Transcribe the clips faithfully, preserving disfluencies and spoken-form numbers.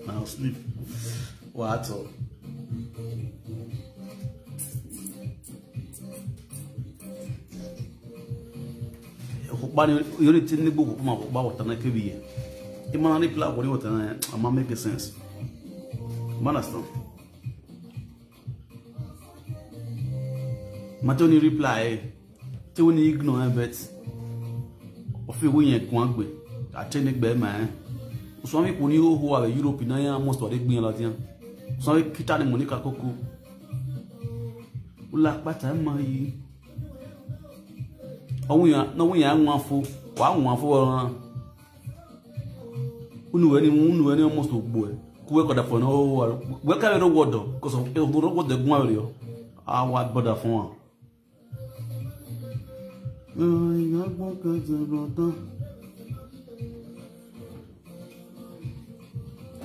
Now sleep. What? Okhuo ọkpa ni, yọrọ te ne gbe okhuo ma okhuo ọkpa wọta na kevbe ye. I ma na reply wọrẹ wọta na, I ma make sense. You understand? Ma te ni reply, te ni ignore, but ọ fi wo yẹn guan gbe, a te ne gbe ma ẹ. Usun avbe ikun ni hoho avbe Europe na ya must ọre gbian ladian. Usun avbe kita ni Monica koko. U la kpata ma yi. Ọ wẹ iran, ne ọ wẹ iran wan fo, wa wan fo ọran. Unu wẹ ni, unu wẹ ni almost ogbo ẹ. Ku wẹ kọdafọn ne ọ wa, wẹ ka vbe rre owa ọdọ, because of, eh, rre owa ọdọ gun avbe rriọ. A wa bọdafọn a. Ẹ, I gha gbọn kẹdẹ, brother.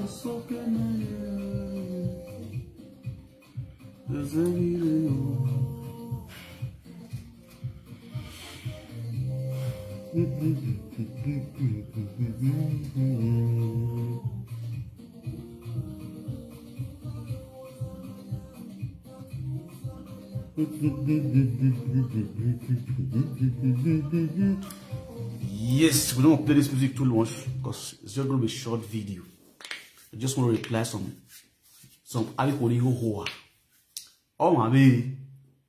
It's okay, man. Yes, every day, oh. Yes, we don't play this music too long because it's just gonna be a short video. I just want to reply some, some article in Hohoa. Ọ ma vbe,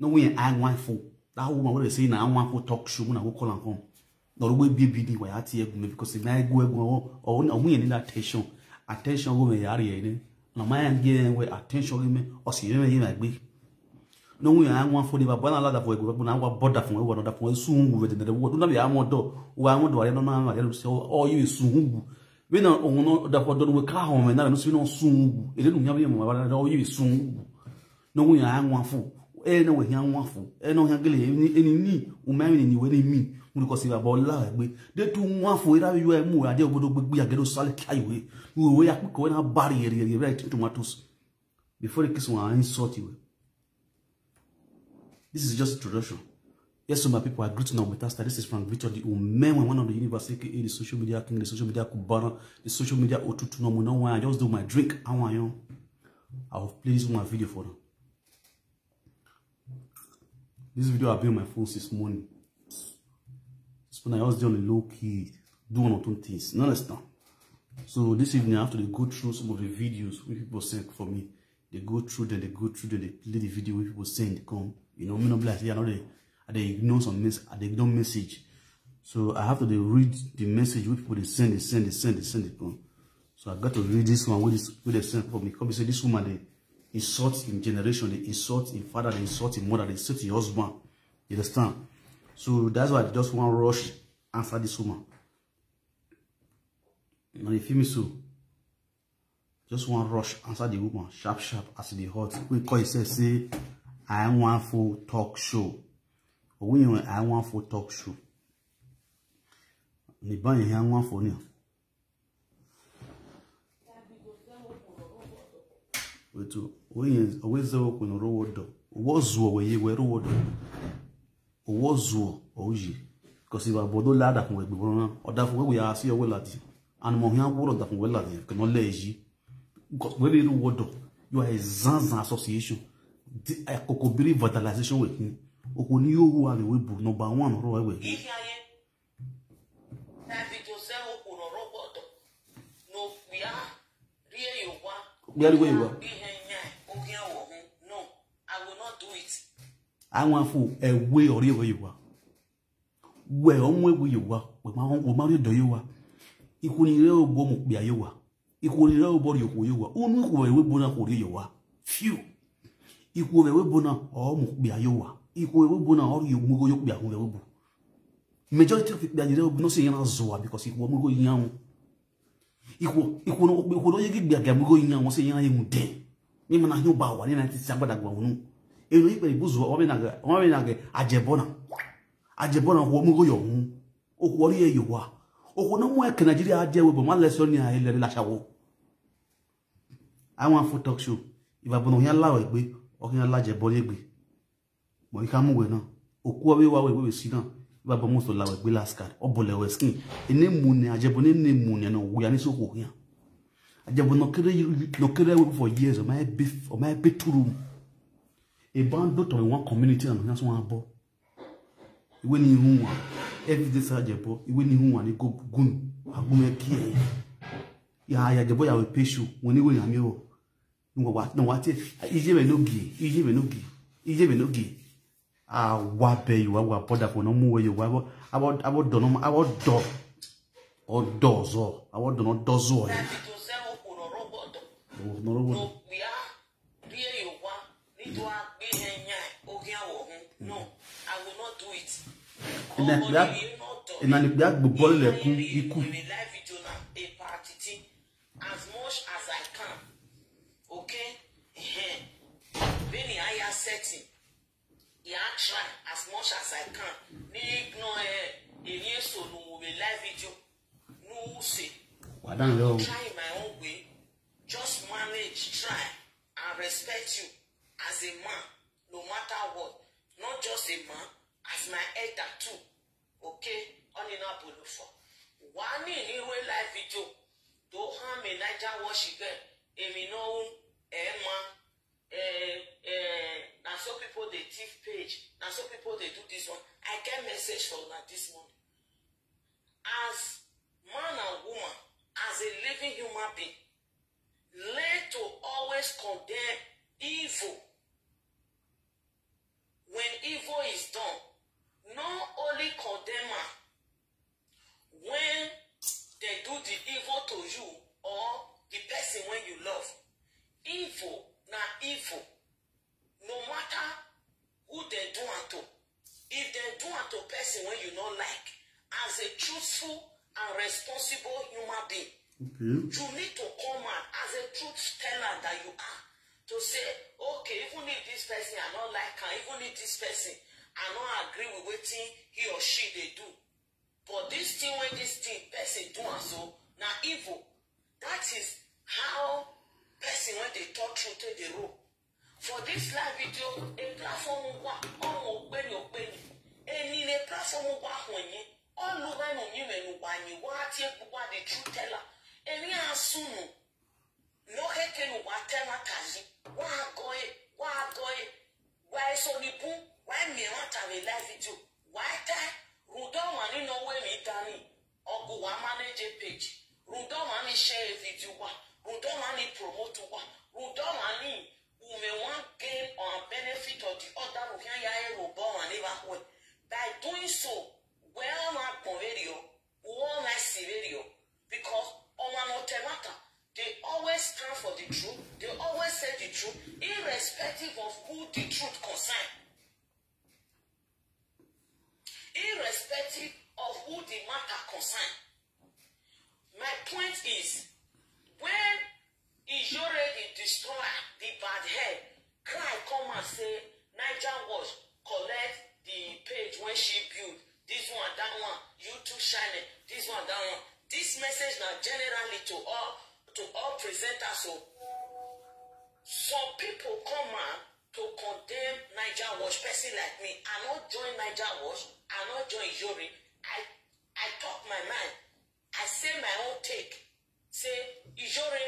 ne ọ wẹ iran I want for. That woman wey dey say na I want for talk show, una go call am come. Ne ọ rre uwu ebiebi ni wa ya tie ẹguẹn, because na ẹguẹn, ẹguẹn, ọ, ọ, ọ wẹ iran need attention. Attention ọghe mwẹ ya rrie nẹ. Na ma ya gie rẹn wẹ attention ọghe mwẹ, ọ si mwẹ ye mwẹ egbe. Ne ọ wẹ iran I want for, ne evba na la ọdafẹn ẹguẹn, na wa bọdafẹn, wa na ọdafẹn esu wu vbe dẹdẹ, wa do na vbe a mọ ọdọ, wa mọ ọdọ, wa rẹ nọ na, wa rẹ nọ sẹ, ọ, ọ ye esu wu. Vbene ọmwa ne ọ dafẹn ọdọ ne uwẹ ka họn mwẹ na, ne ọ si vbene ọ sun uwu, ere ne u yan vbe mwẹ, ọ ye sun uwu. Ne ọ wẹ iran I want for, ẹ ne wẹ iran I want for, ẹ ne ọ yan gele, eni, eni ni, u ma emwi ne wẹ ne mi, mu do kọ si vbe abọ la egbe. De tu I want for, erha vbe yo emu, a de obodo gbegbe, a gele osale kia iwe. Uwe ya kpikọ wẹ na bari yẹrẹ yẹrẹ, right, tomatoes. Before they kiss one, I insult you. This is just introduction. Yes, so my people, I greet you now with Asta. This is Frank Victor, the Omenwe, one of the universe, A K A the social media king, the social media Cubana, the social media Otutu. No, no, I just do my drink. I want you. I will play this one video for now. This video I've been on my phone since morning. This one I just did on the low key, do one or two things. You understand? So this evening I have to go through some of the videos wey people send for me. They go through them, they go through them, they play the video wey people send come. You know, me no be like say I no dey, I dey ignore some mess, I dey ignore message. So I have to dey read the message wey people dey send, dey send, dey send, dey send, dey come. So I got to read this one wey this, wey they send for me. Come be say this woman dey insult him generation, dey insult him father, dey insult him mother, dey insult him husband. You understand? So that's why I just wan rush answer this woman. Una dey feel me so? Just wan rush answer the woman sharp sharp as e dey hot. Wey call himself say I want for talk show. Or we I want for talk show. Ni ban I want for now. Wait, oh, we, oh, we zẹ okhuo ne ọ rre owa ọdọ. Wọ zuọ wẹ ye wẹ rre owa ọdọ. Owọ zuọ, ọ ye. Because if abọ do la ọdafẹn wẹ gbe vbọ na, ọdafẹn wẹ wẹ ya si ọwẹ ladian. And mọ hian wọrọ ọdafẹn wẹ ladian, kẹ nọ lẹ yi. Because wẹ vbe rre owa ọdọ, you are a Zanzan association. The, eh, Kokobiri vandalization wẹ khin. Okhuo ni yo ru avbe wẹ bu number one nọ rrọọ wẹ. That video sẹ okhuo ne ọ rre owa ọdọ ne okpia rrie ye owa. Okpia rrie ye owa. Okpia rrie ye owa. Okhian wọ hun. No, I will not do it. I want for ẹwe ọ rrie ye owa. Wẹ ọ mu ẹwe ye owa, wẹ ma, wẹ ma rrie ọdọ ye owa. Ikhuo ni rre obọ mu okpia ye owa. Ikhuo ni rre obọ rrie okhuo ye owa. Unu ikhuo vbe ẹvbo ebo na khuo rrie ye owa. Fiu. Ikhuo vbe ẹvbo ebo na ọ mu okpia ye owa. Ikhuo vbe ẹvbo ebo na ọ rhie mu igho ye okpia gun vbe ẹvbo ebo. Majority of ikpia ni rre obọ nọ sẹ iran na zua because ikhuo mu igho iran ru. Ikhuo, ikhuo nọ, ikhuo nọ ye ghi gbe agia mu igho iran ru, ọ sẹ iran ye mu dẹn. Ni ma na hiọn ba wa, ni na ti si agbadagba unu. Eno ikpe ibu zua, ọ vbe na ghe, ọ vbe na ghe ajebọ na. Ajebọ na, okhuo mu igho yọ hu. Okhuo rhie ye owa. Okhuo ne ọ mu ẹkẹ Nigeria dia ẹvbo, ma lẹsẹ ọnii a lẹre lashawo. I want for talk show. Ivabọ ne ọ khian la ruẹ egbe, ọ khian la ajebọ rhie egbe. Mẹ ọ i kha mu wẹ na. Oku ọvbehe wa wẹ wẹ vbe si na, ivabọ must la ruẹ egbe last card. Ọ bọlẹ ruẹ skin. Ene mu nẹ, ajebọ ne ene mu nẹ ne ọ wia ne sokhuo khian. Ajebọ ne ọ kere, ne ọ kere ẹvbo for years, ọ ma be, ọ ma be two room. Eba do tọ one community na nọ khian sẹ wan bọ. Iwe ni hu wan, every day sa ajebọ, iwe ni hu wan ni go gun, agbọn mwẹ kie. Ya, ya ajebọ ya wẹ pay show, wẹ ni iwe ni a miẹn vbọ. Ne wa, ne wa tie, iye mwẹ no gie, iye mwẹ no gie, iye mwẹ no gie. A wa bẹ yo, a wa bọda fo ne ọ mu wẹ yo, wa bọ, a bọ, a bọ dọ nọ, a bọ dọ, ọ dọ zọ, a bọ dọ nọ dọ zọ. That video zẹ okhuo ne ọ rre obọ dọ. Oh, ne ọ rre obọ dọ. Ne okpia rhie ye owa, ne I do gha gbe irẹn yan oghian vbe ọhun. No, I will not do it. Ena okpia, ena ne okpia gbe obọ lele ẹkun, iku. Live video na, a part thirteen, as much as I can. Okay? Ehẹn. Vbene I ya setting, I a try as much as I can. Ne I ignore emwi eso ne u mu vbe live video. Ne u sẹ. Wa dan rẹ o. Try in my own way. Just manage, try, and respect you as a man, no matter what. Not just a man, as my elder too. Okay? Ọnii na bolo fọ. Wa ni ne I ru live video. Do hama Niger Watch ighẹ emwi ne ọ ru, ẹ ma. Eh, eh, na so people dey thief page. Na so people dey do this one. I get message for una this morning. As man and woman, as a living human being, learn to always condemn evil. When evil is done, not only condemn am when dem do the evil to you or the person wey you love. Evil na evil, no matter who dem do am to. If dem do am to person wey you no like, as a truthful and responsible human being, okay, you need to come out as a truth teller that you are, to say, okay, even if this person I no like am, even if this person I no agree with wetin he or she dey do, but this thing wey this thing person do am so na evil. That is how person wey dey talk truth take dey roll. For this live video, a platform wa, ọmọ ogbeni ogbeni. Eni ne platform wa họn yin, all over no yin mwẹ ne uwa yin, wa tie gbe uwa the truth teller. Eni a sunu, ne ọ khẹke ne uwa ta ẹmwata yi, wa gọ ẹre, wa gọ ẹre. Wa eso ni bun, wa miẹn ẹmwata vbe live video, wa tae, rhunmwuda ọmwa ni ne ọ ru emwi dan ni, ọ gu uwa manage page, rhunmwuda ọmwa ni share video uwa, rhunmwuda ọmwa ni promote uwa, rhunmwuda ọmwa ni u mwẹ one gain or benefit of the other, ne u khian ya re vbe obọ ọmwa ni vbe akhuẹ. By doing so, wẹ ọmwa agbọn vberriọ, wẹ ọmwa esi vberriọ, because ọmwa ne ọ ta ẹmwata, they always stand for the truth, they always say the truth, irrespective of who the truth concern. Irrespective of who the matter concern. My point is, when Iyore dey destroy the bad head, cry come out say Niger Watch collect the page when she build, this one, that one, YouTube channel, this one, that one. This message na generally to all, to all presenters o. Some people come out to condemn Niger Watch. Person like me, I no join Niger Watch, I no join Iyore. I, I talk my mind. I say my own take. Say Iyore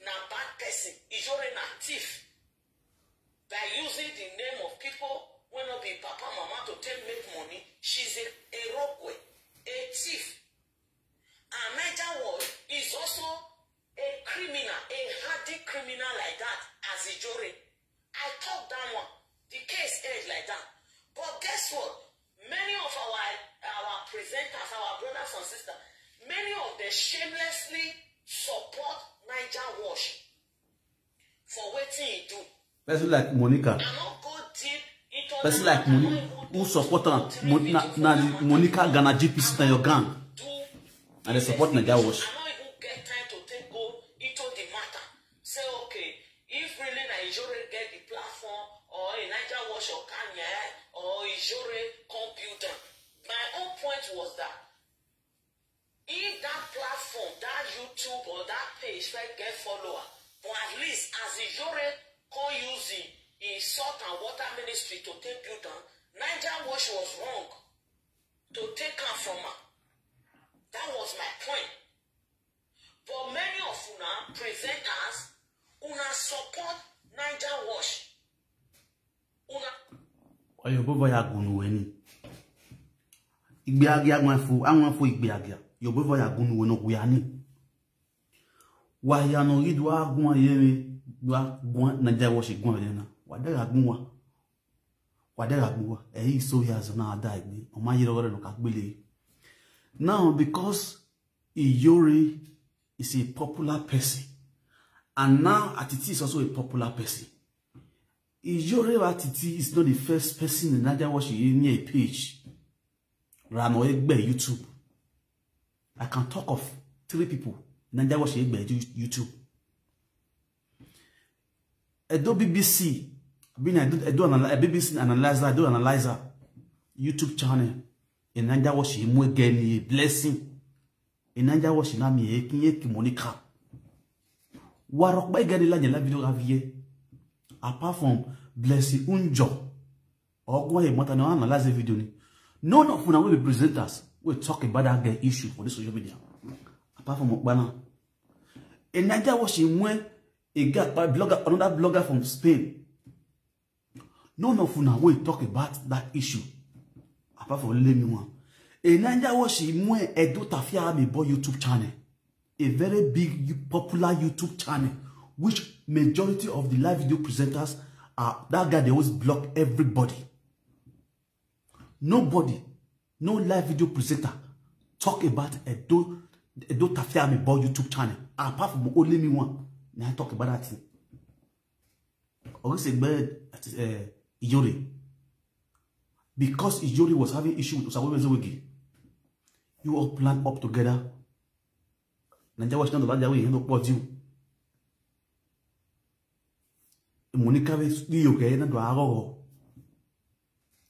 na bad person. Iyore na thief. By using the name of people wey no be papa mama to take make money, she's a, a rogue, a thief. And Niger Watch is also a criminal, a hardy criminal like that, as Iyore. I talk that one. The case end like that. But guess what? Many of our, our presenters, our brothers and sisters, many of them shamelessly support Niger Watch for wetin he do. Person like Monica. I no go deep into Person like Moni, who support am, Mo- na, na Monica Ghana G P C na your gang. And they support Naija Watch. I no even get time to take go into the matter. Say, okay, if really na Ijore get the platform, or a Naija Watch or Kanye, or Ijore come build am. My own point was that if that platform, that YouTube or that page fit get follower, but at least as Ijore come use him, him salt and water ministry to take build am, Naija Watch was wrong to take am from am. That was my point. But many of una presenters, una support Naija Watch. Una Ọ yobọ vbe ya gunu wẹ ni. Igbe a gia guan fo, a guan fo igbe a gia. Yobọ vbe ya gunu wẹ ne ọ wia ni. Wa hia ne ọ ghi do a guan ye vbe, do a guan Naija Watch guan vbe na. Wa da gha gun wa. Wa da gha gun wa. Ẹ i so ya zọ na da egbe. Ọ ma ye rọghọrẹ ne ọ ka gbele. Now, because Iyore is a popular person, and now Atiti is also a popular person. Iyore Atiti is not the first person in Naija Watch in a page. Ra nọ egbe YouTube. I can talk of three people in Naija Watch egbe YouTube. Edo B B C, I mean, Edo, Edo Anal- B B C Analyzer, Edo Analyzer YouTube channel. In Naija Watch mu egbe ni Blessing. In Naija Watch na miẹn ekin ye ki Monica. Wa rhọkpa egbe ni la yẹn la video gha viẹ. Apart from Blessing Unjọ, ọ guan ye mọta ne ọ analyze video ni. None of una will be presenters will talk about that girl issue for this social media. Apart from Okpana. In Naija Watch mu a guy, blogger, another blogger from Spain. None of una will talk about that issue. Apart from Lemi one. In Naija Watch mu Edo Tafia Amebo YouTube channel. A very big, popular YouTube channel, which majority of the live video presenters are, that guy, they always block everybody. Nobody, no live video presenter talk about Edo, Edo Tafia Amebo YouTube channel, apart from only me one. Now I talk about that thing. Or is it bad at uh, Iyore? Because Iyore was having issue with Osawe Wezewegi. You all plan up together. Naija Watch na do la dia we ihe no kpọ view. Monica vbe iyo ghe na do aghọghọ.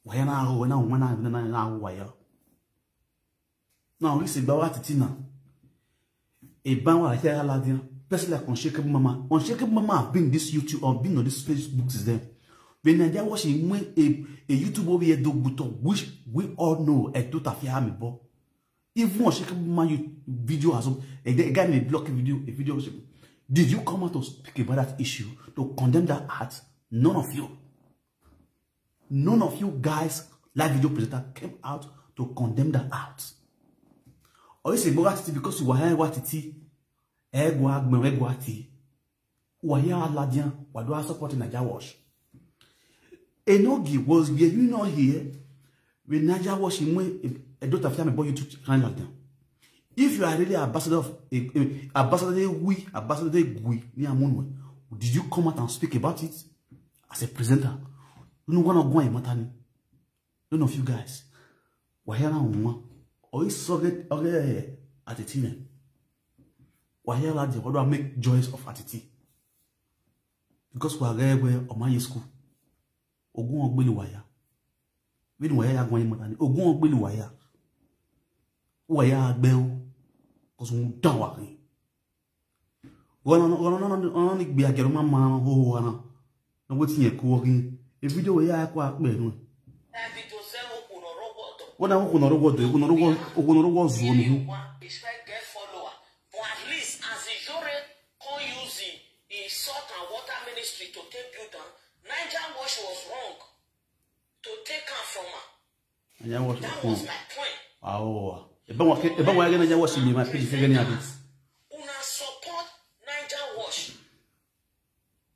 Wa ya na aghọghọ na, wa na na na wa ya. Now, this is about Atiti now. A ban wa here ladian. Person like Unshakable Mama. Unshakable Mama have been this YouTube or been on this Facebook since then. When Naija Watch mu a, a YouTube over here do but which we all know Edo Tafia Amebo. Even Unshakable Mama you video as well. A guy may block a video, a video. Did you come out to speak about that issue, to condemn that act? None of you. None of you guys, live video presenter, came out to condemn that act. Or is it Atiti because you were here Atiti? Ẹ gua gbẹn, ẹ gua ti. Wa ya ladian, wa do a support Naija Watch. Enogie was there, you know here. When Naija Watch mu Edo Tafia Amebo YouTube channel ladian. If you are really ambassador of a, a ambassador we, ambassador we, ni amunu, did you come out and speak about it as a presenter? You know one of one matter ni. None of you guys. Wa hia na wan. Or is Atiti. Wa hia la the order make joys of Atiti. Because wa ghe wẹ ọ ma ye school. Ogun ọgbele wa ya. Vbene wa ya ya guan ye mọta ni, ogun ọgbele wa ya. Wa ya gbe o. Because u dan wa khin. Ọna ni gbe agiẹrẹ ma ma hoho ana. Na wetin yẹn ku ọghin. E video wẹ ya ku akpẹ nu. Wọ́n náà wọ́n kò nọ̀rọ̀ wọ́ọ̀dù, kò nọ̀rọ̀ wọ́ọ̀dù, kò nọ̀rọ̀ wọ́ọ̀dù zuọ nìyẹn. But at least as Ijore come use him, him salt and water ministry to take build am, Naija Watch was wrong to take am from am. Naija Watch was wrong. That was my point. Aowa. Ebe wa ke, ebe wa ke Naija Watch ni ma pidi fege ni abi. Una support Naija Watch.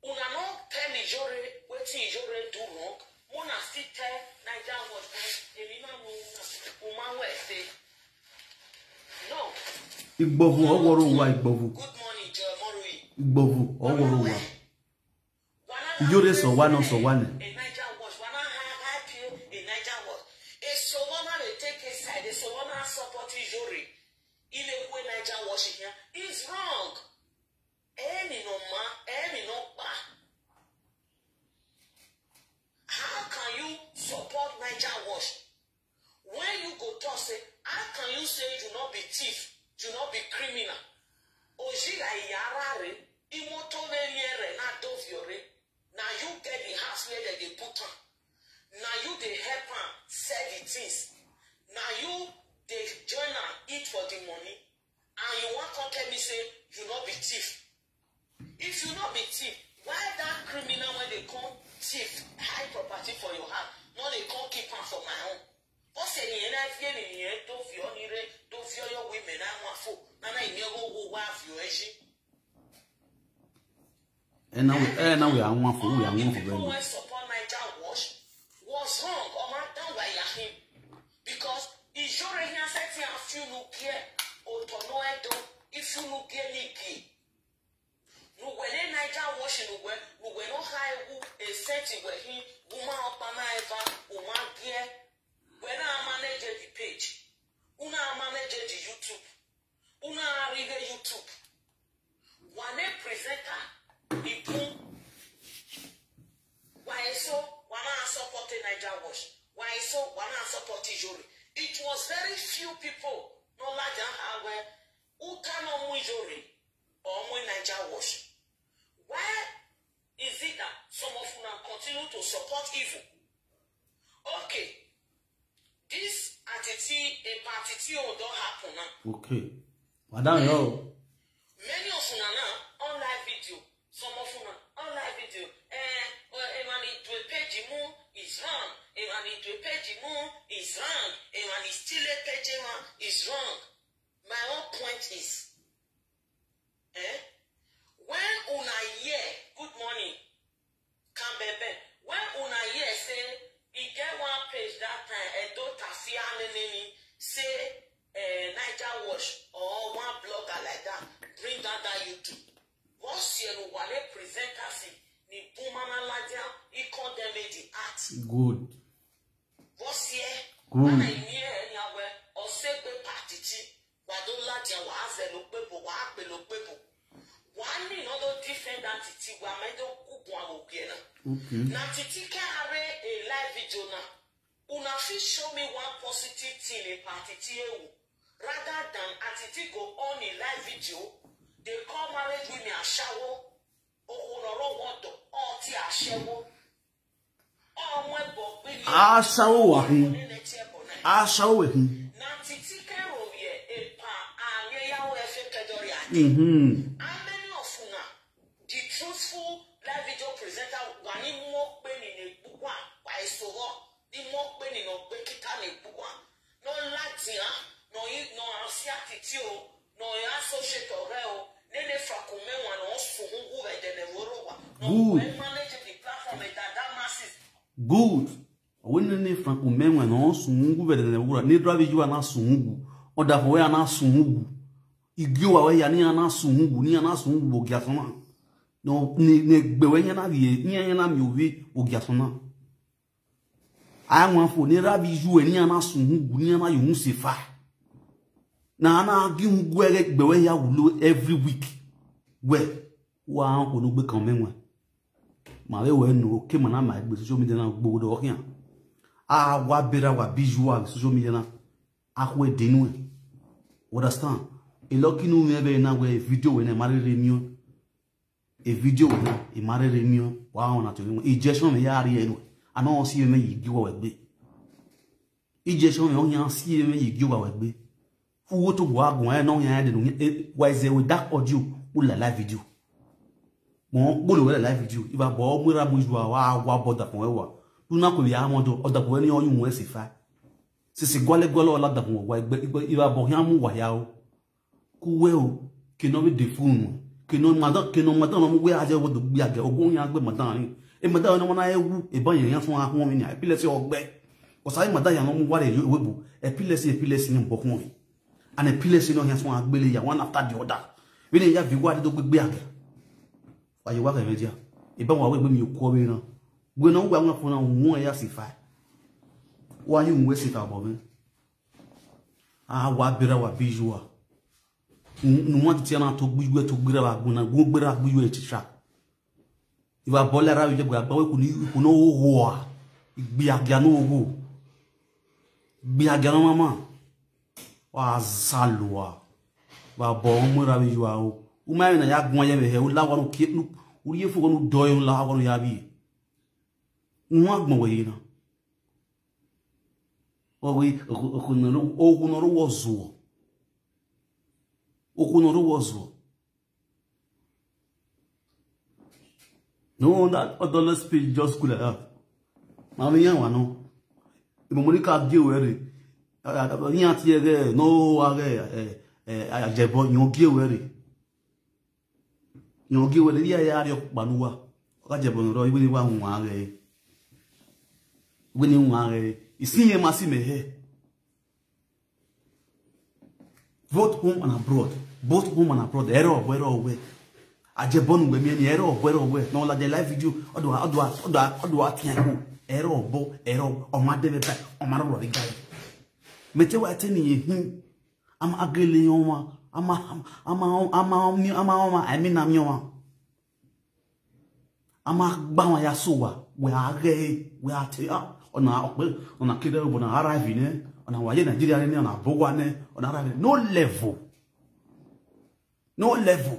Una no tell Ijore wetin Ijore do wrong. Una still tell Naija Watch say, "Emi ma know una, u ma wẹ say." No. Igbovu, ọ wọrọ uwa Igbovu. Good morning, Joy Morui. Igbovu, ọ wọrọ uwa. Ijore sọ wa nọ sọ wa nẹ. A Naija Watch, wa na ha ha Eso vbe na support Iyore, I vbe wu Niger Watch khian. It's wrong. Emwi ne ọ ma, emwi ne ọ kpa. How can you support Niger Watch? When you go talk say, how can you say you no be thief, you no be criminal? Oji gha ya ra re, imoto ne rhiẹnrẹn na do viọ re. Na you get the house where dem dey put am. Na you dey help am sell the things. Na you dey join am eat for the money. And you wan come tell me say you no be thief. If you no be thief, why that criminal wey dey come thief high property for your house, no dey come keep am for my own? Bọse ne irẹn na viọ emwi ne irẹn do viọ ni rre, do viọ yọ wẹ imẹ na wan fo, na na imiẹn gho wo wa viọ ẹzi. Ena we, ena we a wan fo, we a wan fo. People wey support Niger Watch was wrong. Ọ ma dan wa ya him. Because Iyore hian sẹtin a fi unu gie otọ ne ọ do, I fi unu gie ni gie. Ne uwẹ ne Niger Watch ne uwẹ, ne uwẹ ne ọ kha wu esẹtin wẹ hin, wu ma ọkpa na eva, u ma gie. Wẹ na manage the page. U na manage the YouTube. U na rhie ighe YouTube. Wa ne presenter, I bun. Wa eso, wa na support Niger Watch. Wa eso, wa na support Iyore. It was very few people no ladian ha wẹ, u ta ne ọ mu Iyore, ọ mu Niger Watch. Why is it that some of una continue to support evil? Okay, this attitude, a attitude don happen now. Okay. Wa da rẹn o. Many of una now on live video. Some of una on live video. Eh, eh, emwa ni do page mu is wrong. Emwa ni do page mu is wrong. Emwa ni steal page mu is wrong. My own point is, eh, when una hear, good morning, Kambebe, when una hear say e get one page that time, Edo Tafia nene ni say, eh, Niger Watch or one blogger like that, bring down that YouTube. Vbọsiẹ ne uwa ne presenters ni bun ma na ladian, I condemn the act. Good. Vbọsiẹ, good. Ana imiẹn nian wẹ, ọ sẹ egbe pa Titi, wa do ladian, wa zẹ ne okpebo, wa gbe ne okpebo. Wa ni ne ọ do defend Titi, wa ma do gu guan vbe ogiẹ na. Okay. Na Titi ke a rre a live video na, una fit show me one positive thing about Titi ewu, rather than Titi go on a live video, dey call married women ashawo, okhuo ne ọ rre owa ọdọ, ọ tie ashawo. Ọ mu ẹbọ gbe ivbi. Ashawo wa hin. Ashawo wẹ hin. Na Titi ke ro vbe epa, a miẹn ya ru ẹfe kẹdọrriọ ade. Mhm. How many of una, the truthful live video presenter, wa ni mu okpe ni ne egbe uwa, wa eso vbọ, ni mu okpe ni ne ọ gbe kita ne egbe uwa. Ne ọ ladian, ne ọ i, ne ọ ra si Titi o, ne ọ ra associate ọghẹ o, nene Frank Umẹwaẹn ne ọ sunu gu vbe ẹdẹnẹvborre uwa, ne ọ manage the platform, that, that masses. Good. Ọ wẹ nene Frank Umẹwaẹn ne ọ sunu gu vbe ẹdẹnẹvborre uwa, ne driver yu a na sunu gu, ọdafẹn wẹ a na sunu gu, igie uwa wẹ hia ne iran na sunu gu, ne iran na sunu gu vbe ogiasọn na. Ne, ne, ne egbe wẹ iran na rhie, iran, iran na miẹn ovbi vbe ogiasọn na. A wan fo ne erha vbe iye uẹ ne iran na sunu gu, ne iran na ye uhunmwu sẹ efa. Ne a na gie uhunmwu gu ẹghẹ egbe wẹ hia wulo every week. Wẹ, wa rẹn okhuo ne u gbe kan Umẹwaẹn. Ma vbe wẹ no, oke ma na ma egbe social media na gbe odọ khian. A wa berra wa bi iye uwa vbe social media na. A khu ẹdẹ nuẹn. You understand? Elọki ne u mwẹ vbe na wẹ video wẹ na, ma rherhe miẹn. E video wẹ na, I ma rherhe miẹn, wa rẹn ọna to mwẹ. Injection mwẹ ya rhie nuẹn, a na si mwẹ ye igie uwa wẹ gbe. Injection mwẹ ọ yan si mwẹ ye igie uwa wẹ gbe. Ugho to wa guan, ẹ ne ọ yan ẹdẹ ne wa zẹ wẹ that audio, u la live video. Mọ kpolo wẹ la live video, I vbe abọ mu erha mu iye uwa, wa wa bọ ọdafẹn wẹ wa. Du na ko vbe a mọ dọ, ọdafẹn wẹ ne ọ yu wẹ sẹ efa. Sisi gualẹ gualẹ ọ la ọdafẹn wẹ wa, I vbe abọ khian mu wa hia o. Ku wẹ o, ke ne ọ vbe de furu nuẹn, ke ne ọ ma dan, ke ne ọ ma dan ne ọ mu wẹ a ye wẹ do gbe a gẹ, ọguọmwadia gbe ma dan rin. E ma dan ne ọ ma na wu, e ba yẹn yan sunu a khuọnmwi nia, epilẹsi ọ gbe. Ọsa e ma dan yan ne ọ mu wa rre ewe bu, epilẹsi, epilẹsi yan bọ khuọnmwi. And epilẹsi ne ọ yan sunu a gbele ya, one after the other. Vbene ya viọ uwa rre do gbe gbe a gẹ. Wa ye uwa khẹ mwẹ dia. E ba wa wẹ egbe miẹn okuọ vbe na. Wẹ ne ọ wa wan fo na, wọn ya sẹ efa. Wa ye uhunmwu wẹ sẹ efa obọ mwẹ. A wa berra wa bi yu a. Ne uwa titi na to gbe iyuẹ, to gberra vbe agbọn na, gu gberra gbe iyuẹ echicha. Ivba bọlẹ ra vbe je gbe agba wẹ, ikun ni, ikun ne ọ gho a. Igbiagia ne ọ gho. Igbiagia ne ọ mama. Wa za lua. Vbe abọ ọmọ ra vbe yu aro. U ma rẹn na ya guan ye vbe hẹ, u la wa ne u kie, u rhie fo ne u dọ ẹre, u la wa ne u ya vbiẹ. U wan agbọn wẹ ye na. Ọ ghi, okhu, okhu ne ọ ru, okhu ne ọ ru wẹ ọ zuọ. Okhu ne ọ ru wẹ ọ zuọ. No, that, that speech just good like that. Ma vbe iran wa nọ. Imọmọ ni ka gie wẹ rre. Iran tie ẹghẹ ne ọ wa ghẹ, eh, eh, Ajebọ, iran gie wẹ rre. Iran gie wẹ rre, iran ya rrie ọkpa ne uwa. Ọ gha Ajebọ ne ọ rrọọ, iwẹ ne wa wan ghẹ. Iwẹ ne wan ghẹ. Isin yẹn ma si mẹ hẹ. Both home and abroad. Both home and abroad. Ẹrọ ọbọ, ẹrọ ọwẹ. Ajebọ ne uwẹ miẹn ni, ẹrọ ọbọ, ẹrọ ọwẹ. Ne ọ ladian live video, ọ do, ọ do, ọ do, ọ do tian ẹko. Ẹrọ ọbọ, ẹrọ, ọ ma dẹ vbe ba, ọ ma rọrọ vbe ga. Mẹ te wa te ni ye hin. A ma gele ọmwa, a ma, a ma, a ma, a ma, a ma ọmwa, a i mina miẹn ọmwa. A ma gba ọmwa ya sẹ owa, wẹ a ghẹ ẹre, wẹ a te, ah, ọna ọkpẹ, ọna kere ẹre obọ na arrive nẹ, ọna wa ye Nigeria nẹ, ọna bọ owa nẹ, ọna arrive nẹ. No level. No level.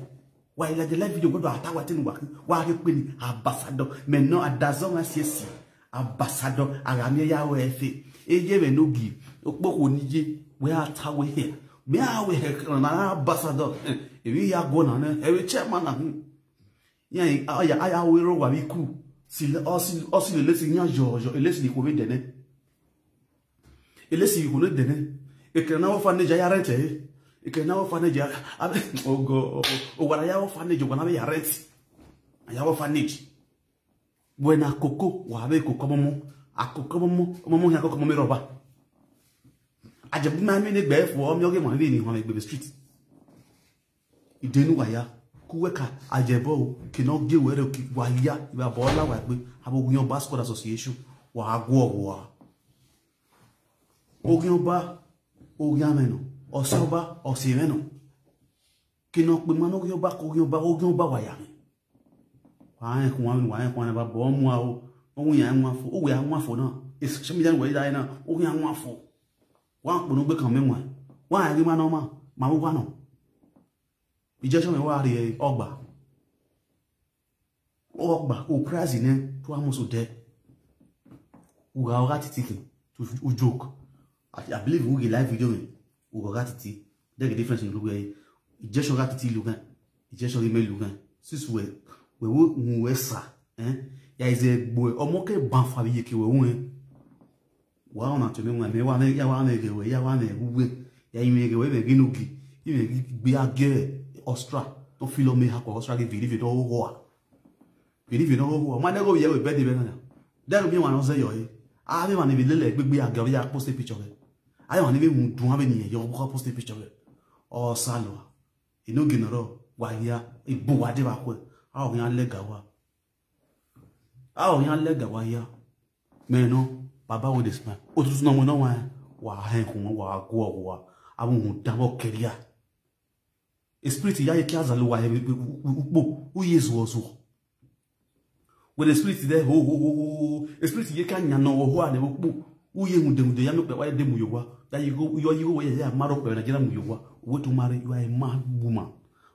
Wa i ladian live video, wẹ do a ta wa te ne uwa khin, wa ghe kpe ni, ambassador, mẹ nọ adazọ mwa siesi, ambassador, a gha miẹn ya ru ẹfe. Eye mwẹ ne ogie, okpokhuo ne I ye, wẹ a ta wẹ hẹ, mẹ a wẹ hẹ, ọna ambassador, eh, emwi ya guọ na nẹ, ẹvbo chairman na hin. Iran, a ya, a ya ru erha owa vbe iku. Si, ọ si, ọ si lele si iran yọ, yọ, elesi ni ikhuo vbe dẹ nẹ. Elesi ikhuo ne dẹ nẹ. Ekẹn na wẹ orphanage, a ya rent ẹre. Ekẹn na wẹ orphanage, a, a, ogo, owa na ya wẹ orphanage, owa na vbe ya rent. A ya wẹ orphanage. Wẹ na koko, wa vbe koko ọmọmọ. A koko ọmọmọ, ọmọmọ hia koko ọmọmọ rọba. Ajebọ ma mi ne gbe fo, ọ miẹn ọghe emwa vbe ni huan vbe egbe vbe street. Idenu wa ya, ku wẹ ka Ajebọ o, ke ne ọ gie wẹ rre, wa ya, ivba bọ la wa gbe, avbe Oghian Ọba Squad Association, wa guọ wa. Oghian Ọba, oghian mwẹ nọ, ọse Ọba, ọse mwẹ nọ. Ke ne ọ kpe ma ne Oghian Ọba, ke Oghian Ọba, Oghian Ọba wa ya mwẹ. Wa rẹn khun, wa rẹn khun, wa rẹn ba bọ, ọ mu aro, ọ wẹ iran wan fo, ọ wẹ iran wan fo na. Social media wẹ i da na, ọ wẹ iran wan fo. Wa kpo ne ogbe kan mẹ wan. Wa rẹn ghi ma nọ ma, ma vbe uwa nọ. Injection mwẹ wa rrie ọgba. Ọgba, o price nẹ, two months odẹ. U gha ọgha titi khin, u joke. I, I believe u ghi live video mwẹ, u gha ọgha titi. Dẹ ghe difference ne u lu wẹ, injection ọgha titi lu ghẹ, injection ghi mẹ lu ghẹ. Since wẹ, wẹ wo mu wẹ sa, eh? Ya i zẹ gbe ọmọ ke ban fa vbe iyeke wẹ ru ẹn. Wa ọna tue mwẹ wan, mẹ wa mwẹ, ya wa mwẹ ghe wẹ, ya wa mwẹ uwe, ya i mwẹ ghe wẹ, mwẹ ghi ne ogie, i mwẹ ghi gbe a gie Austria, ne ọ filo mẹ ha kọ Austria ghi viẹ ivie ne ọ hoho a. Viẹ ivie ne ọ hoho a. Ma nẹ ghe ovbi ẹvbo bed vbe na ya. Dẹ ghe ovbi emwa ne ọ zẹ yọ re. A vbe emwa ni vbe lele ẹgbegbe a gie ọ vbe ya post picture vbe. A vbe emwa ni vbe mu duan vbe ni yọ vbe post picture vbe. Ọ sa lua. Enogie ne ọ rrọọ, wa hia, ibu wa dee vbe akhuẹ. A ọ khian lẹga wa. A ọ khian lẹga wa hia. Mẹ nọ, baba wey dey smile. Otutu ne ọ winna ọmwa, wa hẹn khun, wa guọ owa, avbe uhunmwu dan vbe ọ kẹria. Spirit ya ye ke Azalowa hẹ vbe ukpo, u ye zuọ zuọ. Wẹ ne spirit dẹ ho ho ho ho ho, spirit ye ke ayan ne ọ ho a lẹ vbe ukpo, u ye hunde hunde ya miẹn okpia wa de mu ye owa, ya ye igho, yọ ye igho wẹ ya ma rhọ okpia vbe Nigeria mu ye owa, wẹ tu ma rre, you are a mad woman,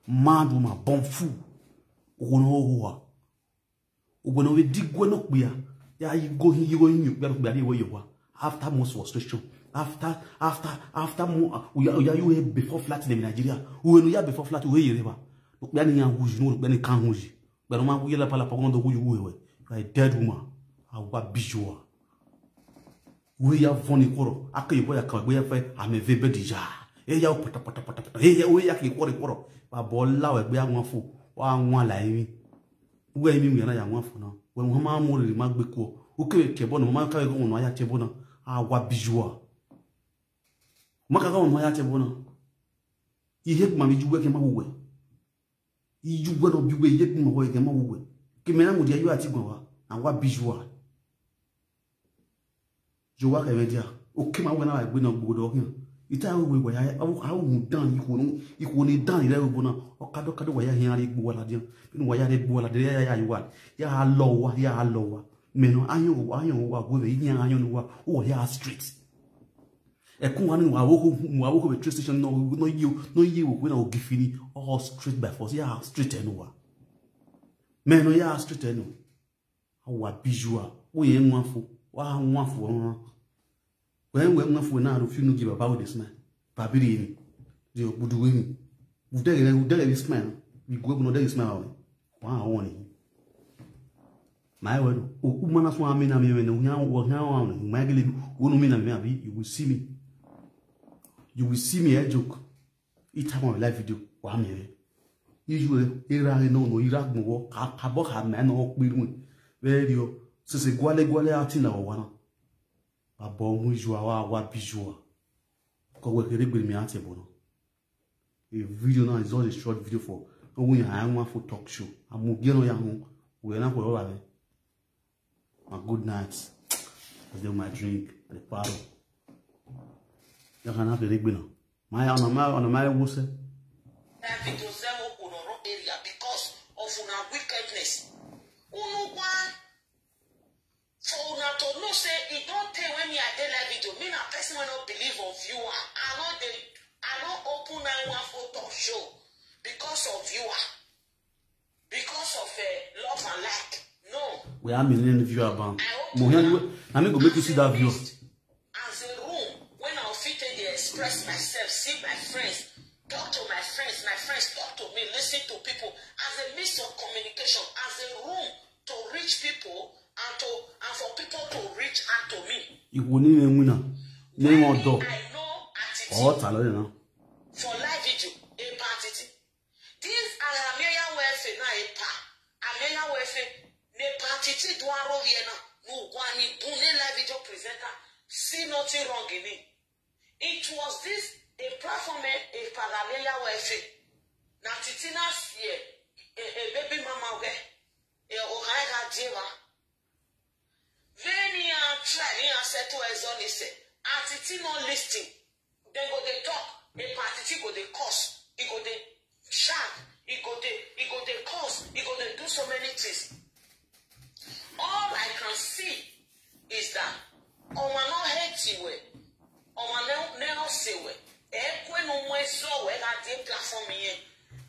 mad woman, born fool, owo ne ọ ho ho a. Ugbẹn ne ọ vbe diguẹ ne okpia, ya igho hin, igho hin okpia, okpia rhie wẹ ye owa. After most frustration, after, after, after mo, u ya, u ya, you were before flight in Nigeria. Uwẹ ne u ya before flight, u ye rre evba. Okpia ni iran hu yi, ne okpia ni kan hu yi. Okpia ne ọ ma wu ye lapalapa, ọgọn do hu yi hu wẹ. You are a dead woman. A wa bi you a. Uwẹ ya vọn ni khuọrọ, a ke ye obọ ya kan egbe ya fẹ, amẹ ve bed ya. E ya o pata pata pata pata. E ya, uwẹ ya ke khuọrọ khuọrọ. Ba bọ la wẹ gbe a wan fo, wa wan la emwi. Uwẹ emwi wian na ya wan fo na. Wẹ wọn ma mu rere ma gbe kuọ. U kevbe ke ẹbọ na, ma ka vbe ghe ọmwa ne a ya tie ẹbọ na. A wa bi you a. Ma ka ghe ọmwa ne a ya tie ẹbọ na. Ihe gbama vbe iye uwẹ ke ma wu wẹ. Iye uwẹ ne ọ bi uwẹ, ihe gbama vbe iye ke ma wu wẹ. Ke mẹ na mudia you a ti guan wa. A wa bi you a. Ye owa khẹ mwẹ dia. Oke ma wẹ na wa egbe ne ọ gbe odọ khian. Ita wẹ wa ya, a wu dan ikhuo ne, ikhuo ne dan rẹ vbe obọ na. Ọkadọ ọkadọ wa ya hian rre egbe uwa ladian. Vbene wa ya rre egbe uwa ladian, ya ya ya uwa, ya lọ uwa, ya lọ uwa. Mẹ nọ, ayọn uwa, ayọn uwa, wẹ vbe iyan ayọn uwa, uwa ya street. Ẹkun wa ni wa wo, wa wo vbe train station nọ, nọ ye, nọ ye wo na ogifi ni, all street by force, ya street ẹnu wa. Mẹ nọ ya street ẹnu. A wa bi yu a, wo ye wan fo, wa wan fo ọnrọn. Wẹ wẹ wan fo na ro fi unu gie baba we dey smile. Babi ri ni, di ogbudu we ni. Udẹghe, udẹghe vbe smile, we go gun udẹghe smile wa. Wa wọn ni. Ma wẹ do, okpu ma na sọn amẹ na miẹn mwẹ ne, uhian, uhian wa ni, ma gele, wo nu mi na miẹn abi, you will see me. You will see me, eh, joke. Ita ma live video, wa miẹn mwẹ. Iyu ẹ, erha ghe nọ, nọ, ira gbọn vbọ, ka, ka bọ kha mẹ nọ kpe ruẹn. Vbe rriọ, sese gualẹ gualẹ a tin na wa na. Abọ mu iyu a, wa, wa bi iyu a. Kọ wẹ kherhe gbe ne mẹ a tie ẹbọ na. A video now is just a short video for, no, we are one for talk show. I'm again on your home. We are not for all. My good night. I do my drink at the bottle. You can have a rig now. My, on my, on my, what's it? That video seven Onororo area because of una wickedness. Unu wa, for una to know say e don tey when me I dey live video. Me na person wey no believe on viewer. I no dey, I no open nine one four talk show because of viewer. Because of, eh, love and like. No. We are million viewer ban. I hope Mo hear una you. Let me go make you see that view. As a room, when I fit take dey express myself, see my friends, talk to my friends, my friends talk to me, listen to people, as a means of communication, as a room to reach people and to, and for people to reach out to me. Iwo ni me wina. Ni mo do. I know attitude. Oh, ta lo na. For live video, a attitude. This Amiẹn Ya Wẹ Ẹfe na epa, Amiẹn Ya Wẹ Ẹfe, ne hepatitis do aro vbiẹ na, ne uwa ni bun ne live video presenter, see nothing wrong in it. It was this a platform, eh, epa Amiẹn Ya Wẹ Ẹfe, na titi na si e, e, e baby mama wẹ, e, okhan gha die evba. Vbene iran try ne iran settle ẹzọ ni sẹ, attitude no listen. Dem go dey talk, hepatitis go dey curse, e go dey shout, e go dey, e go dey curse, e go dey do so many things. All I can see is that ọmwa ne ọ hate wẹ, ọmwa ne, ne ọ sẹ wẹ, ẹ kue ne u mu ẹzọ wẹ gha die platform yẹn.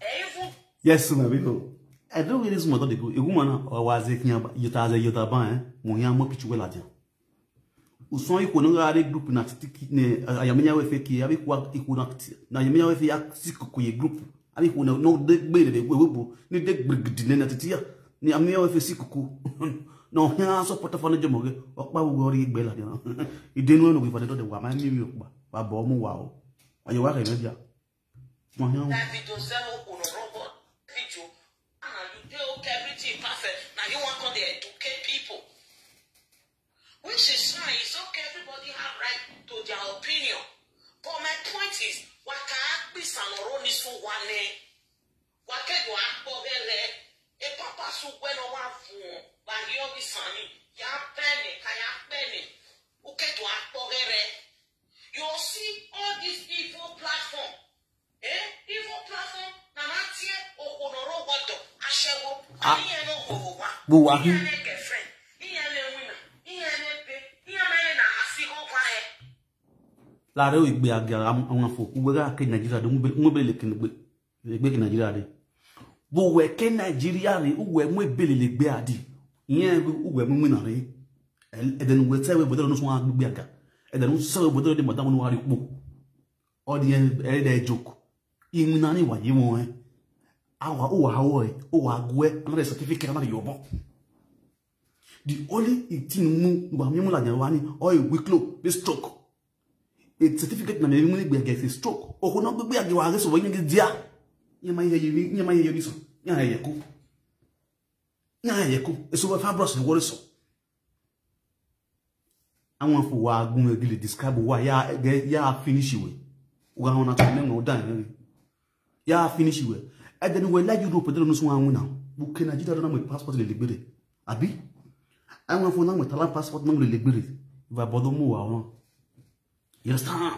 Ẹ even Yes, my people. I don't really small the good. A woman, or was it, Yota, as a Yota ban, eh? Mo yan mo picture well at you. Usun ikhuo ne ọ gha rre group na titi ki, ne Amiẹn Ya Wẹ Ẹfe ki, avbe ikhuo, ikhuo na titi, ne Amiẹn Ya Wẹ Ẹfe ya si koko ye group. Avbe ikhuo na, ne ọ de gbe ne vbe webo, ne de gbrigidi ne na titi ya. Ne Amiẹn Ya Wẹ Ẹfe si koko. Ne ọ khian support ọfanẹjọ mọ ghe, ọkpa vbe uwu ọ rhie egbe ladian. Idenu ẹn ne ovbi fade dọdẹ wa ma miẹn emwi ọkpa, wa bọ mu wa o. Wa ye wa khẹ mwẹ dia. Wa khian. That video zero Onororo video. And you dey okay, everything perfect. Now you want to dey educate people. Which is fine, it's okay, everybody have right to their opinion. But my point is, wa ka akpi san ọre oni sẹ uwa nẹ. Wa ke do akpọ ghẹghẹ, e papa sẹ uwẹ ne ọ wa vuọn, wa rhie ọghe isan ni, ya bẹnẹ, ka ya kpẹnẹ, u ke do akpọ ghẹghẹ. You see all this evil platform. Eh, evil platform, na na tie okhuo ne ọ rre owa ọdọ, aṣẹwo, Ah. Iran ne okhuo vbe owa, Vbe owa iran khin. Ne girlfriend, iran ne winner, iran ne ebe, iran ma rẹn ne a si igho gua rẹn. Lare egbe a gia, am-, am-, fo, uwẹ gha ke Nigeria de, uwẹ be, uwẹ be leke egbe, egbe ke Nigeria de. Vbe uwẹ ke Nigeria re, uwẹ mu ebe lele egbe a di. Iran vbe uwẹ mu winner re. Ẹl-, ẹdẹ ne uwẹ sẹ wẹ bọdẹ ne ọ sọn a gbegbe a ga. Ẹdẹ ne u sẹ wẹ bọdẹ ne madam ne wa rhie ukpo. Ọ di ẹre dẹ joke. Iwinna ni wa ye mwẹ ọnrẹn. A wa, u wa ha wẹ, u wa guẹ, a na rhie certificate, a na rhie ye obọ. The only thing mu, wa miẹn mu ladian wa ni, ọ e weak low, vbe stroke. E certificate na miẹn mu ni gbe ẹgẹ stroke. Okhuo ne ọ gbegbe a ghe wa ghe sẹ vbe iyan ghi dia. Iyan ma ye ye, iyan ma ye ye ni sọ. Iyan ye ko. Iran ye ko, eso vbe fibroids ne wọrẹ sọ. Àwọn fo wa gun e gele describe wa ya, ya finish we. Wa hona to me mo da ni. Ya finish we. Ẹdẹ ne uwẹ la Europe, ẹdẹ ne usun wa winna. Vbe ke Nigeria do na mu passport lele egbe rre. Abi? Àwọn fo na mu Italian passport na mu lele egbe rre. Va bọdọ mu wa ọmwa. You understand?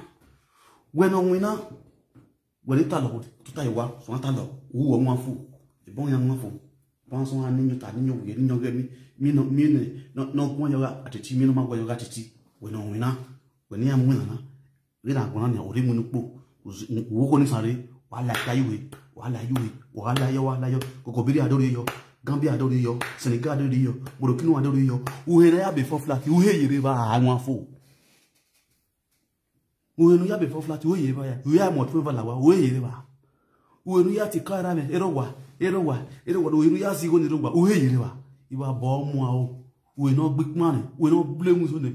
Wẹ ne ọ winna, wẹ ne talọ tota iwa sọ talọ, u wẹ wan fo, ebọ yan wan fo, ba sọ ha ne yọ ta ne yọ wiẹ ne yọ ghẹ mi, mi nọ mi ne nọ guan yọ gha atiti, mi nọ ma guan yọ gha atiti. Wẹ ne ọ winna, wẹ ne iran mu na na, vbe na guan na nia, u rre mu ne ukpo, u wo ko ni sare, wa la ka yuwe, wa la yuwe, wa la yọ, wa la yọ, koko biri a do rre yọ, Gambia a do rre yọ, Senegal a do rre yọ, Burkina a do rre yọ. Uhe ne ya be fọ flat, uhe yere vba a wan fo. Uhe ne u ya be fọ flat, uhe yere vba ya, uhe ya mu ọtẹn eva la wa, uhe yere vba. Uhe ne u ya tie car ra mwẹ, erha owa, erha owa, erha owa, uhe ne u ya zẹ igho ne erha owa, uhe yere vba. Ivba bọ mu aro, uhe ne ọ gbe ikpanrẹn, uhe ne ọ ble mu iso nẹ.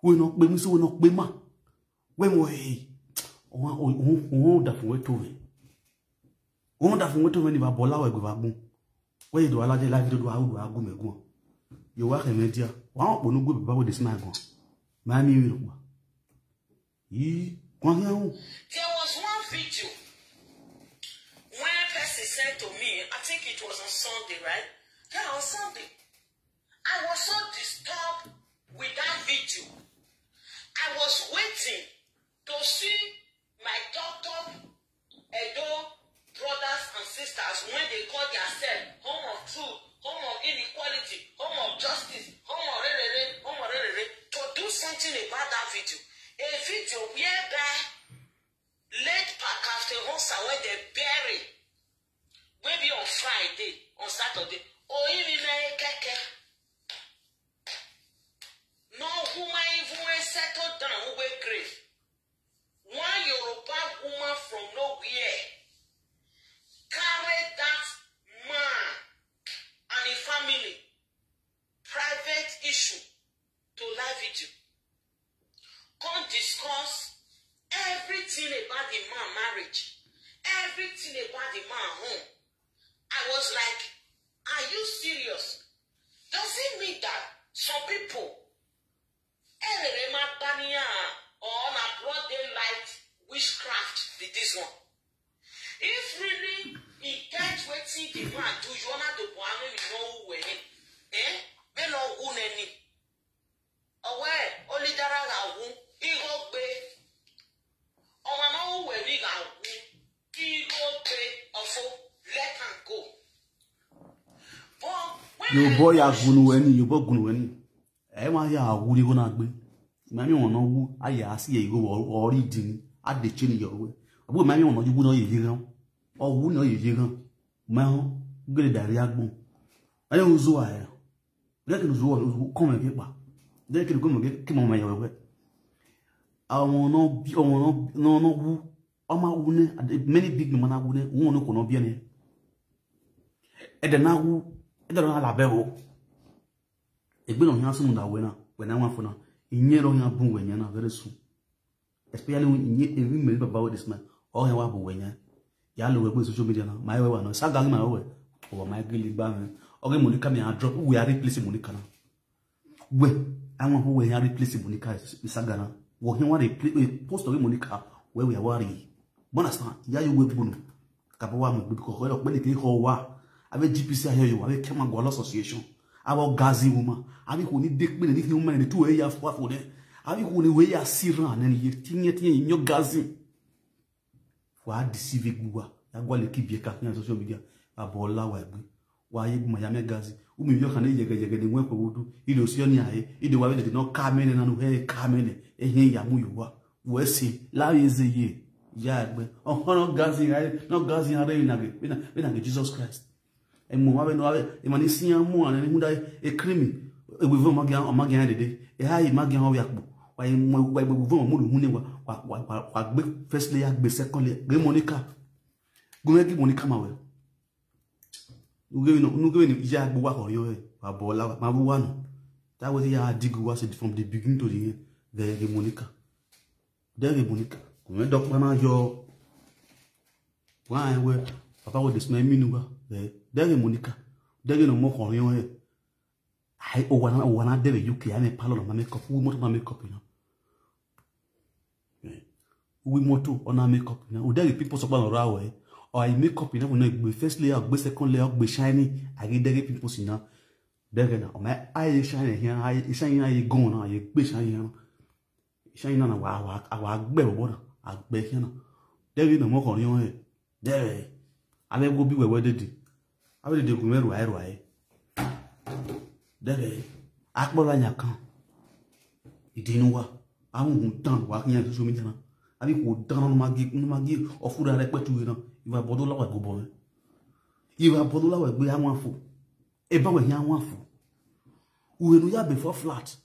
Uhe ne ọ kpe mu iso, uhe ne ọ kpe ma. Wẹ mu ẹre, ọmwa ọdafẹn wẹ to mwẹ. Ọmwa ọdafẹn wẹ to mwẹ ne ivba bọ la wẹ gu vbe agbọn. Wẹ ye do a ladian live video do a ru do a gu mẹ guan. Ye owa khẹ mwẹ dia, wa rẹn okpia ne u gu baba wẹ de si na guan. Ma miẹn emwi rhọkpa. Ii, guan khian ru. There was one video when a person sent to me, I think it was on Sunday, right? Yeah, on Sunday. I was so disturbed with that video. I was waiting to see my doctor Edo brothers and sisters when they call themselves home of truth, home of inequality, home of justice, home of rerere, home of rerere, to do something about that video. A video whereby late Pa Captain Hosa, when they bury, maybe on Friday, on Saturday, or even keke. No woman even settle down with grave. One Yoruba woman from nowhere carried that man and his family private issue to live video. Come discuss everything about the man marriage, everything about the man home. I was like, are you serious? Does it mean that some people, erere ma gba nian, or na broad daylight witchcraft be this one? If really he get wetin the man do, you wanna do one wey no who were him, eh? May no who any. Ọwẹ olidara gha wu, igho gbe. Ọmwa ne ọ ru uwẹ vbe gha wu, igho gbe, ọfo, let am go. But when I Yobo ya watch gunu wẹ ni, Yobo gunu wẹ ni. Ẹ ma ya wu igho na gbe. Ma mi wọn nọ wu, a ya si igho ọ ri di ni, a de che ni yọ ruẹ. Ọbu ma mi wọn nọ wu nọ ye ye ghan. Ọ wu nọ ye ye ghan. Ma họn, gele da rri agbọn. Ẹ uzu a ya. Dẹ kene uzu kọmẹ ke kpa. Dẹ kene kọmẹ ke kemọ ma ya wẹ. Ọmọ nọ bi, ọmọ nọ nọ wu. Ọ ma wu nẹ, many big man na wu nẹ, wọn ne okhuo nọ biẹ nẹ. Ẹdẹ na wu, ẹdẹ na labẹ vbo. Egbe ne ọ khian sunu da wẹ na, wẹ na wan fo na, iyẹn rọ khian bun wẹ yan na very soon. Especially when iyẹn emwi mẹ baba wẹ this man, ọ khian wa bun wẹ yan. Ya lo wẹ gbe social media na, ma wẹ wa nọ, saga ghi ma wẹ, ọ ma gele gba mwẹ. Ọ ghe Monica mi a drop, wẹ a replace Monica na. Wẹ, a wan ho wẹ ya replace Monica saga na. Wọ khian wa replace, eh, post of Monica, wẹ wẹ a wa ri. You understand? Ya yo wẹ gbunu. Kaba wa mu egbe because ọkpẹn ne ke họ wa. Avbe G P C a hẹ yo, avbe Kemangwala Association. Avbe Gazi woman. Avbe ikhuo ni de kpene ni khian woman ne tu ẹre ya fua fo nẹ. Avbe ikhuo ni wẹ ya si ran nẹ ni ye tiẹn tiẹn yọ Gazi. Wa deceive egbe uwa. Ya gualọ eki biẹ ka khian social media. Abọ la wa egbe. Wa ye egbe ma ya miẹn Gazi. Umi vbe ọkhan ne yẹghẹ yẹghẹ ne wẹn khuẹ vbe odu. Ide osio ni a re. Ide wa vbe dede ne ọ ka mẹ nẹ na nu hẹ ka mẹ nẹ. Ehẹn ya mu yo wa. Wẹ se, la vbe eze ye, ya gbe. Ọhọn nọ Gazi gha re, nọ Gazi gha re vbe na ghe, vbe na, vbe na ghe Jesus Christ. Ẹmwẹ ọmwa vbe nọ vbe, emwa ni sian mu ane ni rhunmwuda ekrimi, ewevẹ ọma gian, ọma gian dede. Eha i ma gian ọvbiakpo. Wa i mu, wa i mu ewevẹ ọmwa mu rhunmwuda wa, wa, wa, wa, wa gbe first layer, gbe second layer, ghe Monica. Gu mwẹ ghe Monica ma wẹ. Unu ghe vbene, unu ghe vbene ya gbe uwa khọ yọ hẹ, wa bọ la, ma vbe uwa nọ. That way ya dig uwa say from the beginning to the end, vbe ghe Monica. Dẹghe Monica, gu mwẹ dọkpa na yọ. Wa rẹn wẹ, papa wẹ de smẹ mi nu uwa, vbe dẹghe Monica, dẹghe ne ọmọ khọ yọ hẹ. Ai, owa na, owa na dẹ vbe U K, a mwẹ palọ na make up, uwu imoto na make up na. Eh, uwu imoto ọ na make up na. Odẹ ghe people sọkpa nọ ra wẹ. Ọ ai make up na, wẹ na gbe first layer, gbe second layer, gbe shiny, a ghi dẹ ghe pimples na. Dẹghe na, ọ ma ai shiny hian, ai shiny na ye gun na, ye gbe shiny hian. Isan na na wa, wa, a wa gbe vbe obọ na, a gbe khian na. Dẹghe ne ọmọ khọ rhiọn hẹ, dẹghe. Avbe ẹvbo bi wẹ wẹ dede. Avbe dede gu mwẹ ruae ruae. Dẹghe. Akpọ la yan kan. Ìdí inú wa. Avbe uhunmwu dan wa khian social media na. Avbe ikhuo dan ne ọ ma gie, ne ọ ma gie ọfura rẹpẹtẹ ure na. Ivba bọdọ la wa gbe obọ mwẹ. Ivba bọdọ la wa gbe awan fo. Eba wẹ hian wan fo. Uhe ne u ya be four flat.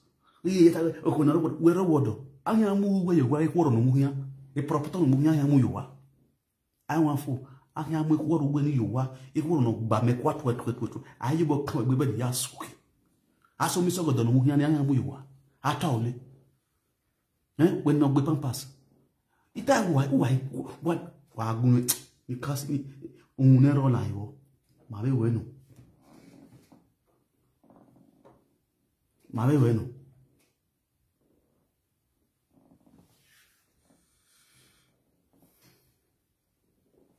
Iye ta wẹ, okhuo na rre ọwọdọ, wẹ rre ọwọdọ. A khian mu uwu wẹ ye owa, ikhuo ọrọ ne u mu khian. E property ne u mu khian, a khian mu ye owa. A wan fo, a khian mu ikhuo ọrọ uwẹ ni ye owa, ikhuo ọrọ ne ọ gba mẹ kua tuẹ, tuẹ, tuẹ, tuẹ. A ye obọ kan egbe bẹdẹ ya sukhe. A sọ mi sẹ ọgọdọ ne u mu khian ni, a khian mu ye owa. A ta ọle. Eh, wẹ ne ọ gbe pampers. Ita wa, wa, wa, wa gun ni kasi ni, uhun ne rọ la yo. Ma vbe wẹ nọ. Ma vbe wẹ nọ.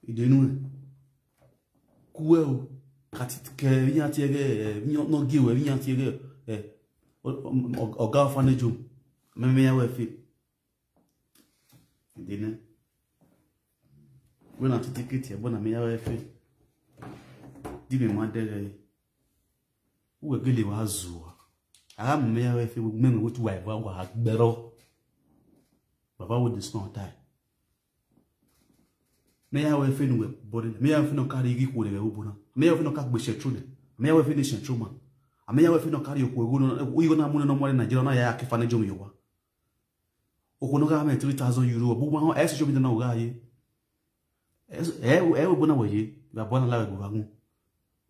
Idenu ẹ. Kuẹ o. Kati kẹ iyan tie ghe, eh, iyan nọ gie wẹ, iyan tie ghe, eh, ọ, ọ, ọ, ọga orphanage home. Mẹ, mẹ ya wẹ fe. Dene. Wẹ na titi kiti ẹbọ na mẹ ya wẹ fe. Di mẹ ma dẹghe. Uwẹ gele wa zua. A gha mu mẹ ya wẹ fe, mẹ mẹ wetu wa eva wa gbẹrọ. Baba wo de sọn ta. Mẹ ya wẹ fe nu wẹ bọre. Mẹ ya wẹ fe nọ ka rhie ighi khuo ne vbe obo na. Mẹ ya wẹ fe nọ ka gbe central nẹ. Mẹ ya wẹ fe ne central ma. Mẹ ya wẹ fe nọ ka rhie okhuo igho na, igho na mu ne nọ mu Nigeria na ya ke orphanage home ye owa. Okhuo ne ọ gha mwẹ three thousand euro, ọ bu ma họn, ẹ social media na ọ gha ye. Ẹ, ẹ, ẹ, ebo na wẹ ye, vbe abọ na la wẹ gbe vbe agbọn.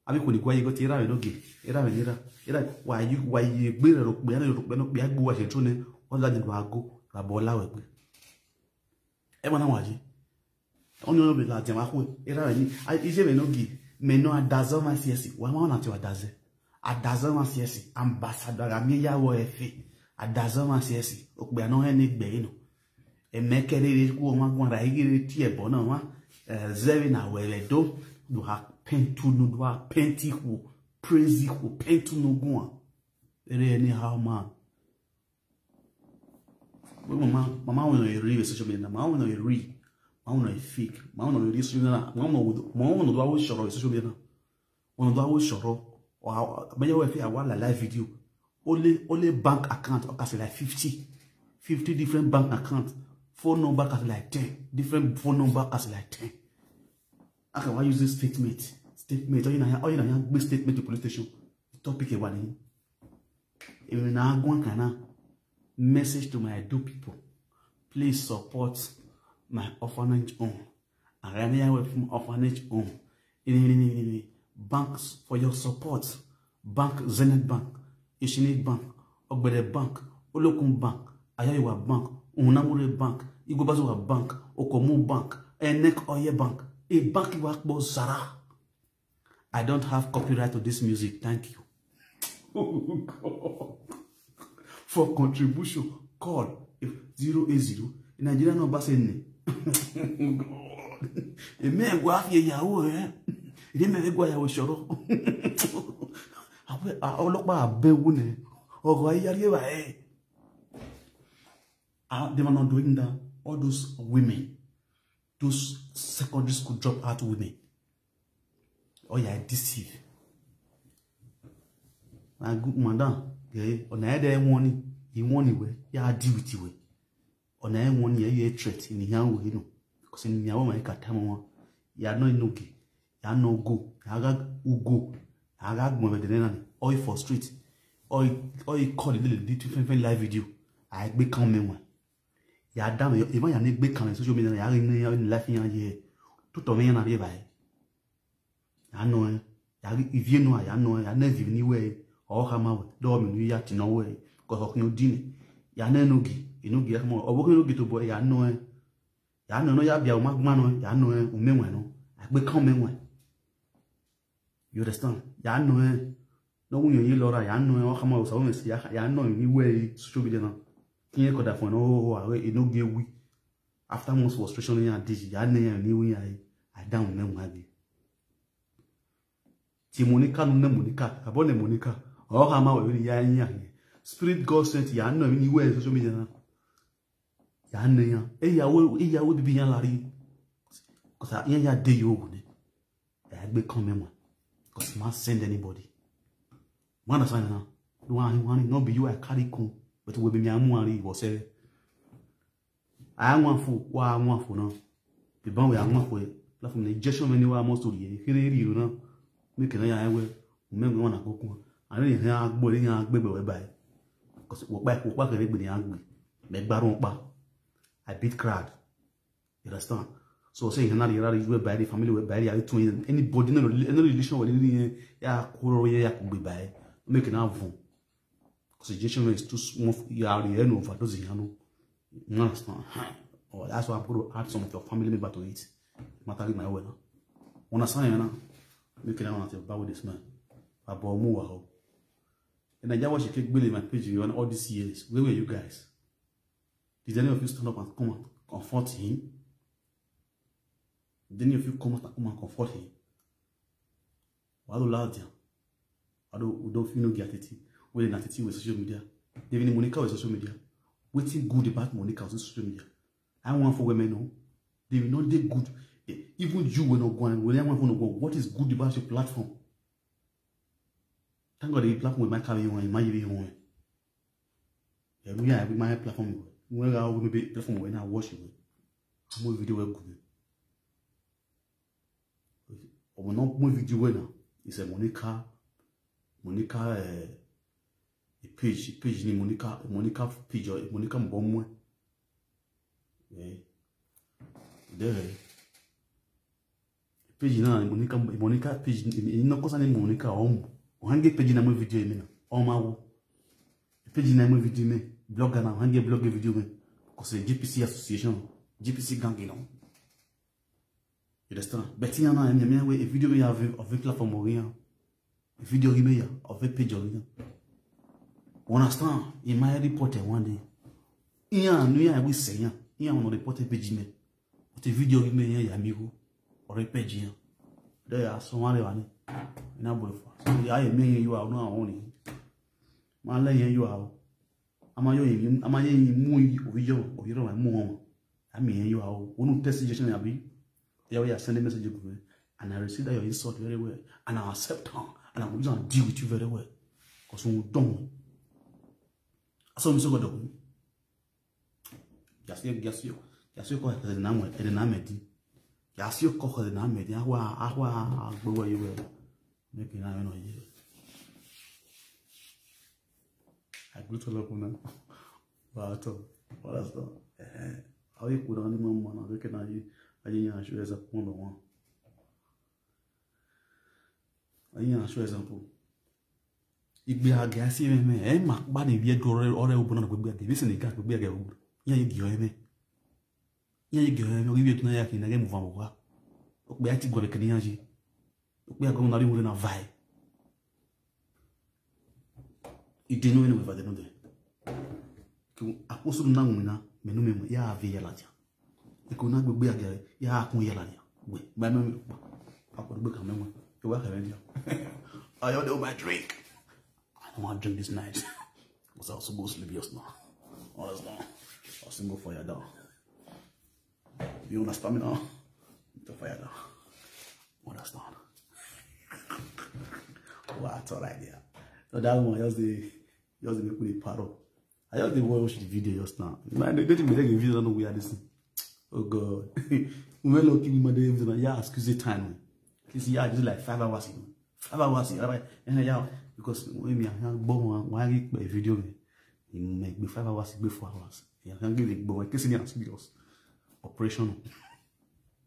Avbe ikhuo ni gua ye igho tie, erha mwẹ ne ogie, erha mwẹ ne erha, erha, wa ye, wa ye egbe rẹ rokpia, ne rokpia, ne okpia gbe uwa central nẹ, ọ la ni vbe ago, vbe abọ la wẹ gbe. Ẹ ma na wa ye. Ọni ọ vbe ladian vbe akhue, erha mwẹ ni, a, iye mwẹ ne ogie, mẹ nọ adazẹ ọmwa siẹsi, wa ma na tie adazẹ. Adazẹ ọmwa siẹsi, ambassador gha miẹn ya wọ ẹfe, adazẹ ọmwa siẹsi, okpia ne ọ hẹn ne egbe ẹre nọ. Ẹmẹ kẹrẹ rre ku ọmwa guan ra, i ghi rre tie ẹbọ na ọmwa, eh, zẹ vbene a wẹ vbe Ẹdo, do ha paint unu, do ha paint ikhuo, praise ikhuo, paint unu guan. Erha anyhow man. Wẹ ma ma, ma ma wẹ nọ rri vbe social media na, ma wẹ nọ rri, ma wẹ nọ fake, ma wẹ nọ rri social media na, ma wẹ nọ, ma wẹ nọ do aro shọrọ vbe social media na. Wẹ nọ do aro shọrọ, wa, ma ya wẹ fe a wa la live video. Only, only bank account, ọ ka sẹ like fifty, fifty different bank account. Phone number ka sẹ like ten, different phone number ka sẹ like ten. A ka wa use this statement, statement, ọ ye na ya, ọ ye na ya gbe statement to police station. Topic ẹ wa ni. Emwi ne a guan kan na, message to my Edo people, please support my orphanage home. A gha ne ya wẹ from orphanage home. Ini, ini, ini, ini. Banks for your support. Bank, Zenith Bank, Ishinit Bank, Ọgbẹrẹ Bank, Olokun Bank, Ayayowa Bank, Uhunmwamurre Bank, Igbobazowa Bank, Okomu Bank, Enek Oye Bank. A bank wa kpọ zara. I don't have copyright to this music. Thank you. Oh God. For contribution, call zero eight zero. Nigeria number say ne. God. Eme gua fi yawo, eh? Ede me gua yawo shọrọ. Awe, a, ọlọkpa abẹ wu nẹ. Ọgọ iyari eva, eh? Ah, they are not doing that. All those women, those secondary school dropout women, ọ ya deceive. My good madam, ghe, ọna ẹdẹ ẹwọn ni, iwọn ni wẹ, ya deal with wẹ. Ọna ẹwọn ni, ẹ ye threat, ni iran wẹ nọ. Because ni iran wẹ ka tama wọn, ya nọ inogie, ya nọ ugo, ya gha ugo, ya gha gbọn vbe ẹdẹ na ni, ọ i for street, ọ i, ọ i call lele di tu fẹnfẹn live video, a gbe kan mẹ wọn. Ya da mẹ, emwa ya ne gbe kan social media, ya ghi ne life iran ye, tutọ mwẹ iran na rhie evbare. Ya nọ ẹn, ya ghi ivie nua, ya nọ ẹn, ya nọ ẹn vivi ni wẹ, ọ khama wẹ, dọ mẹ ne ya ti nọ wẹ, kọ ọ khian odin nẹ. Ya nọ ẹn inogie, inogie ya khama wẹ, ọ vbe khian inogie tobọ, ya nọ ẹn. Ya nọ ẹn, nọ ya bia uma gban nọ ẹn, ya nọ ẹn, umẹ wọn nọ, a gbe kan umẹ wọn. You understand? Ya nọ ẹn, ne ọ wu yan ye lọra, ya nọ ẹn, ọ khama wẹ, Osa wẹ mẹ si, ya, ya nọ ẹn ni wẹ social media na. Khian kọdafọn nọ, ọ, ọ, inogie wi. After months frustration iran dizzy, ya nọ ẹn ni wi yan, a da umẹ wọn gbe. Ti Monica nu nẹ Monica, abọ nẹ Monica, ọ khama wẹ vbene ya yan hiẹ. Spirit God sent ya nọ emwi ni wẹ social media na. Ya nẹ iran, eya wẹ, eya wẹ bibi iran la rri. Because iran ya de yo wo nẹ. Ẹ gbe kọn mẹ wan. Because I ma send anybody. Wẹ understand now? Wẹ a hin, wẹ a hin, no be you I carry come, but wẹ be mi a mu a rri vbe ọsẹ. A wan fo, wa wan fo na. Be ban wẹ a wan fo, platform na, injection mẹ ni wa mọ story ye, kherhe rhie na. Make na ya wẹ, u mẹ wẹ wan na go kun. A rhie iran gbe, iran gbe gbe wẹ ba. Because wẹ kpa, wẹ kpa kherhe gbe ne iran gbe. Mẹ gba rhunmwuda. I beat crowd. You understand? So say iran na rhie ra rhie wẹ ba, the family wẹ ba, ya tun anybody, no, no relation wẹ ni ya kuro ye ya kugbe ba. Make na vun. Because the generation is too small. You are the end of those, you know. You understand? Oh, that's why I'm going to add some of your family member to it. Matter with my way now. Understand, you know? Make it out of with this man. Abo mu wa ho. And I just watch you keep building my page, you know, all these years. Where were you guys? Did any of you stand up and come and comfort him? Did any of you come out and come and comfort him? Wa do la dia. Wa do, u do fi unu gia titi. Wẹ na titi wẹ social media. David, Monica wẹ social media. Wetin good about Monica on social media? I want for women, no. They will not dey good. Eh, even you will not go and, well, I want for no go. What is good about your platform? Thank God the platform with my career, my year, one. Yeah, we are my platform. Wẹ gha wẹ maybe platform wẹ na watch you. Mu video wẹ gu. Ọmọ ne ọ mu video wẹ na, is a Monica, Monica, eh, a page, page ni Monica, Monica page, or Monica mobọ mu. Eh. There. Page na, Monica, Monica page, ni no kosa ni Monica, um, o hange page na mu video me na, ọ ma wo. Page na mu video me, blogger na, o hange blog video me. Cause a G P C association, G P C gang, you know. You understand? But iran na, me, me, we, a video me ya of a platform or iran. A video me ya of a page or iran. Understand? In my report, eh, one day. Iran, no, iran, we say iran. Iran want to report a page me. But a video me ya, ya mi go. Or a page iran. There are some one day. Ina bolo fa. So ya, me, you are no one. Ma le yen you are. A ma yo yin, a ma ye yin mu yi, ovbi yo, ovbi yo ma mu họn. A miẹn yo a o. Unu text suggestion ya bi. Ya we ya send a message to me. And I receive that your insult very well. And I accept her. And I will use and deal with you very well. Cause you don't. That's what we so good. Just you, just you. Just you call her na mo, e na me di. Just you call her na me di. Awa, awa, agbo you well. Make it now, you know, yeah. I greet all of you now. Wow, to, what else though? Eh, how you could only man, man, I reckon I, I didn't show example number one. I didn't show example. Igbe a gẹ si ẹmwẹ, ẹ ma kpa ne ivbi ẹdẹ ọrẹ, ọrẹ obọ na gbegbe a gẹ, vbe sẹ ne ga gbegbe a gẹ obọ. Iran ye gie ọre ẹmwẹ. Iran ye gie ọre ẹmwẹ, ọ ghi vbe tuna ya khin na ghe mu van vbe owa. Okpia ti gualọ kẹ ne iran ye. Okpia gọmọ na rhie uhunmwu na vae. Idin nọ vbene uwẹ vbe dẹ nọ dẹ. Ke akpọ sunu na winna, mẹ ne u mẹ wẹ, ya vbe ya ladian. Eko na gbegbe a gẹ, ya kun ya ladian. Wẹ, ma mẹ, akpọ gbe kan mẹ wẹ. E wa khẹ mẹ dia. I order my drink. I don't want to drink this night. Because I also go sleep just now. Understand? I also go fire down. You understand me now? To fire down. Understand? What all idea? So that one just the, just the people they paro. I just dey watch the video just now. Man, they, they, they make a video, I don't know where this thing. Oh God. We were lucky we made the video. Yeah, excuse the time. This, yeah, this is like five hours ago. Five hours ago, right? And yeah, because when me, I can't go on, why you play video me? It may be five hours, it be four hours. Yeah, I can't give it, but in case you are serious. Operation.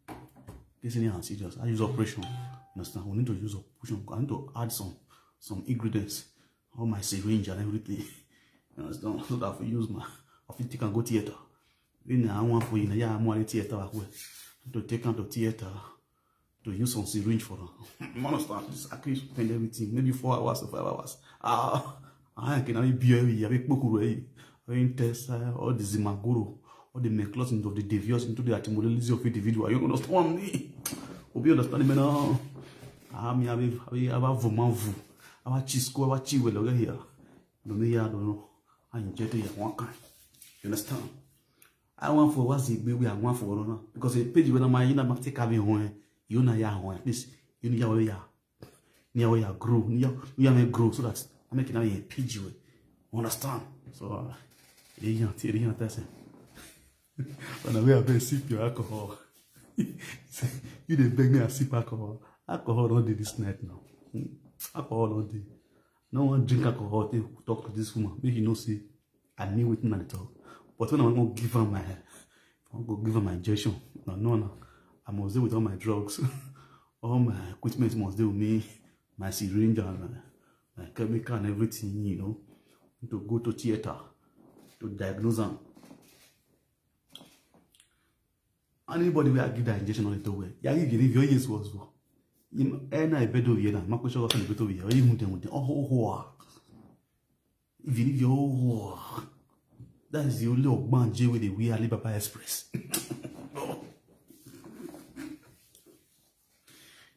In case you are serious. I use operation. Understand? We need to use operation. I need to add some, some ingredients. All my syringe and everything. You understand? So that I fit use my, I fit take and go theater. Then I want for you, yeah, I'm going theater. To take am to theater, to use some syringe for am. You understand? This, I can spend everything, maybe four hours or five hours. Ah, I can be here, I be kpokuru, I be test, uh, all the zimagoro, all the meclosin of the devious into the atimolelisi of individual. You understand me? Hope you understand me now. Ah, me, I be, I be, I be vomanvu. I be chisco, I be chiwe loge here. No me ya, no, no. I inject it one kind. You understand? Awanfo wa zẹ egbe wẹ awanfo ọnọ na, because page wẹ na ma yi na ma take avbe họn, you na ya họn, at least you ni ya wẹ ya, ni ya wẹ ya grow, ni ya, ni ya mẹ grow so that I make na ye page wẹ. You understand? So, uh, ere yan ti, ere yan ta sẹ. When I will sip your alcohol. He say, "You dey beg me I sip alcohol." Alcohol no dey this night now. Hmm. Alcohol no dey. No one drink alcohol take talk to this woman. Make you know say I knew wetin I dey talk. But when I wan go give her my, I wan go give her my injection. No, no, no. I must dey with all my drugs. All my equipment must dey with me. My syringe and my, my chemical and everything, you know. To go to theater to diagnose am. Anybody wey I give that injection on the way, ya give give your yes was for. Ena ibedo yena, ma question what ibedo yena. Oyi hunde hunde. Oh, oh, oh. Even if you, oh, that is the only ogbanje wey dey wear Alibaba Express.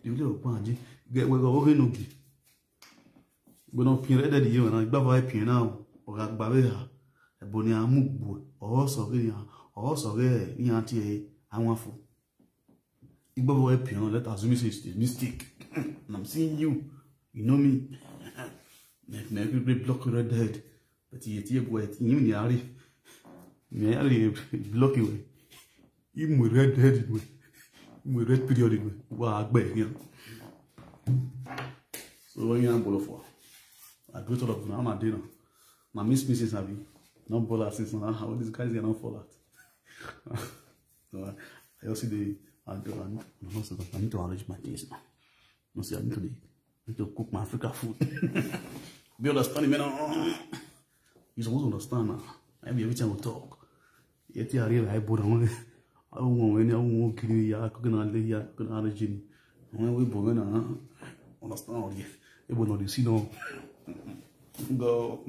The only ogbanje. Get where go no gi. Wẹ ne ọ piẹn Red Dead ye na, igbavọ ẹre piẹn na, ọ gha gba vbe ha, ẹbo ne iran mu gbe, ọ sọ ghe iran, ọ sọ ghe iran tie ẹre, awanfo. Igbavọ ẹre piẹn na, let us assume say it's a mistake. And I'm seeing you, you know me. Mẹ, mẹ, mẹ, block Red Dead. But iye tie bu ẹre, iye ni a rhie. Mẹ ya rhie block wẹ. I mu Red Dead wẹ. I mu red period wẹ. Wa gbe yan. So when you bolo for, I greet all of una. How una dey now? Na miss me since, abi? No ball out since now. How these guys here no fall out? So I, I also dey, I, do, I, no, no, so I need to arrange my things now. No, see, I need to dey, I need to cook my Africa food. Be understanding me now. You suppose understand now. I be everything we talk. Yet I realize, but I want, I don't want any, I don't want kill you. I cook and I lay here, I cook and I lay. When we born now, understand all this. Ebo no dey see no. Go.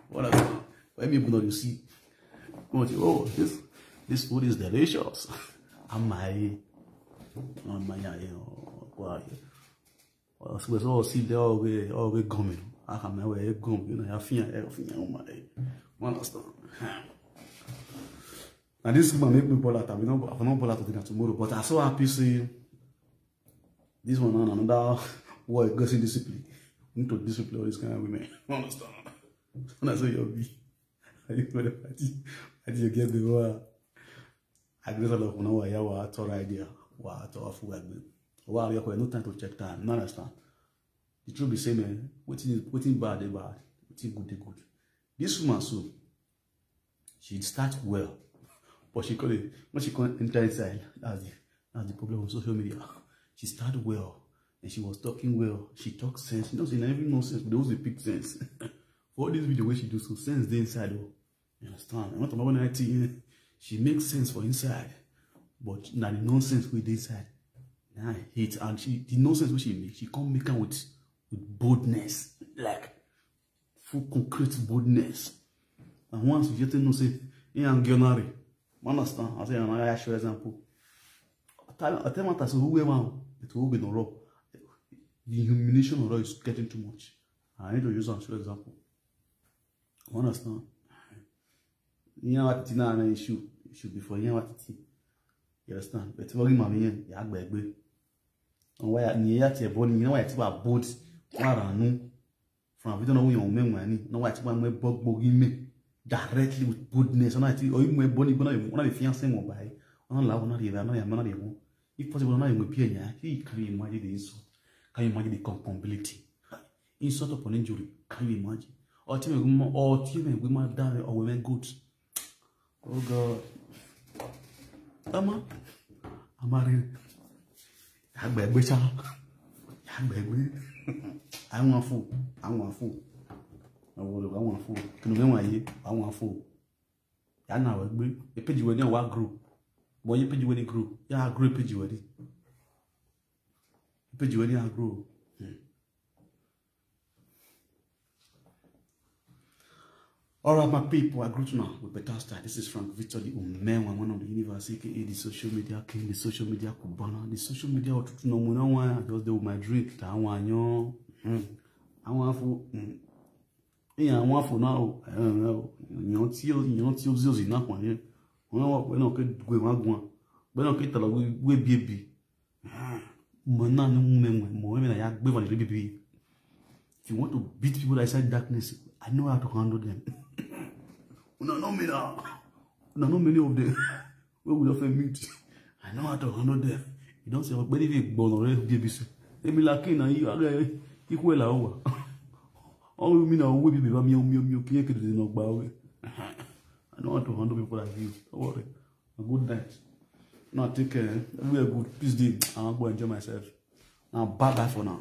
What else? When people no dey see. Wọ́n ti, "Oh, this, this food is delicious." Amaye. Amaye, oh, wow. Ọ si, ọ si lẹ ọghe, ọghe gọmẹ. A ka mẹ wẹ e gọmẹ, you know, ya fian, ya fian, oh my. You understand? Now this woman make me ball out. I will not, I will not ball out today and tomorrow, but I so happy say this one now, another war against discipline. We need to discipline all these kind of women. You understand? So that's what you'll be. Are you gonna party? Are you get the war? I guess a lot of now, yeah, wa tọrọ idea, wa tọrọ fu egbe. Wa are no time to check time. You understand? The truth be say, man, wetin, wetin bad dey bad, wetin good dey good. This woman so, she start well, but she come dey, when she come enter inside, that's the, that's the problem with social media. She start well, and she was talking well. She talk sense. You know, say na every nonsense, but they always dey pick sense. For all this video wey she do so, sense dey inside o. You understand? I'm not about when I tell you, she makes sense for inside, but na the nonsense wey dey inside. Na I hate, and she, the nonsense wey she make, she come make am with, with boldness, like full concrete boldness. And once you get to know say, he and Gionari, understand? I say, and I show example. I tell, I tell my person who ever, it will be no rock. The humiliation of is getting too much. I need to use am show example. You understand? Iyan wa titi na na issue, issue before iyan wa titi. You understand? But what him mean, ya gbe egbe. And why ni ya ti ebo ni, why ti wa bold, wa ranu. From video no we on me wani, no why ti wa mu ebo gbogi me directly with boldness. And I ti, or you mu ebo ni gbo na, na be fiancé mo bai. Ona la, ona rieva, na ya, na rieva. If possible, na you mu pie nya. He, can you imagine the insult? Can you imagine the compatibility? Insult upon injury. Can you imagine? Or team we ma, or team we ma da, or we ma good. Oh God. Ama, ama re. Agbegbe cha. Agbegbe. Awanfo, awanfo. Awanfo, awanfo. Kinu me wa ye, awanfo. Ya na wẹ gbe. E page wẹ ni wa grow. But ye page wẹ ni grow. Ya grow e page wẹ ni. E page wẹ ni a grow. Hmm. All right, my people, I greet you now with better style. This is Frank Victor, the Omenwa, one of the universe, A K A the social media king, the social media cubana, the social media otutu no mo na wa, I just dey with my drink, that one, yo. Hmm. I want for, hmm. Yeah, I want for now. I don't know. You know, till, you know, till zero zero now, yeah. Wẹ nọ ke gu emwa guan, wẹ nọ ke tala wẹ ebiebi. Mọ na ni mu mẹ wẹ, mọ mwẹ na ya gbe evbare rre ebiebi. If you want to beat people outside darkness, I know how to handle them. Una know me now. Una know many of them. When we often meet, I know how to handle them. You don't say, but if you born already, be busy. Emi la kin na you are equal la over. All you mean, I will be, mi mi mi okay, okay, no gba away. I know how to handle people like you. Don't worry. A good night. Now take care. Everywhere good. Peace day. I'm gonna go enjoy myself. Now bye bye for now.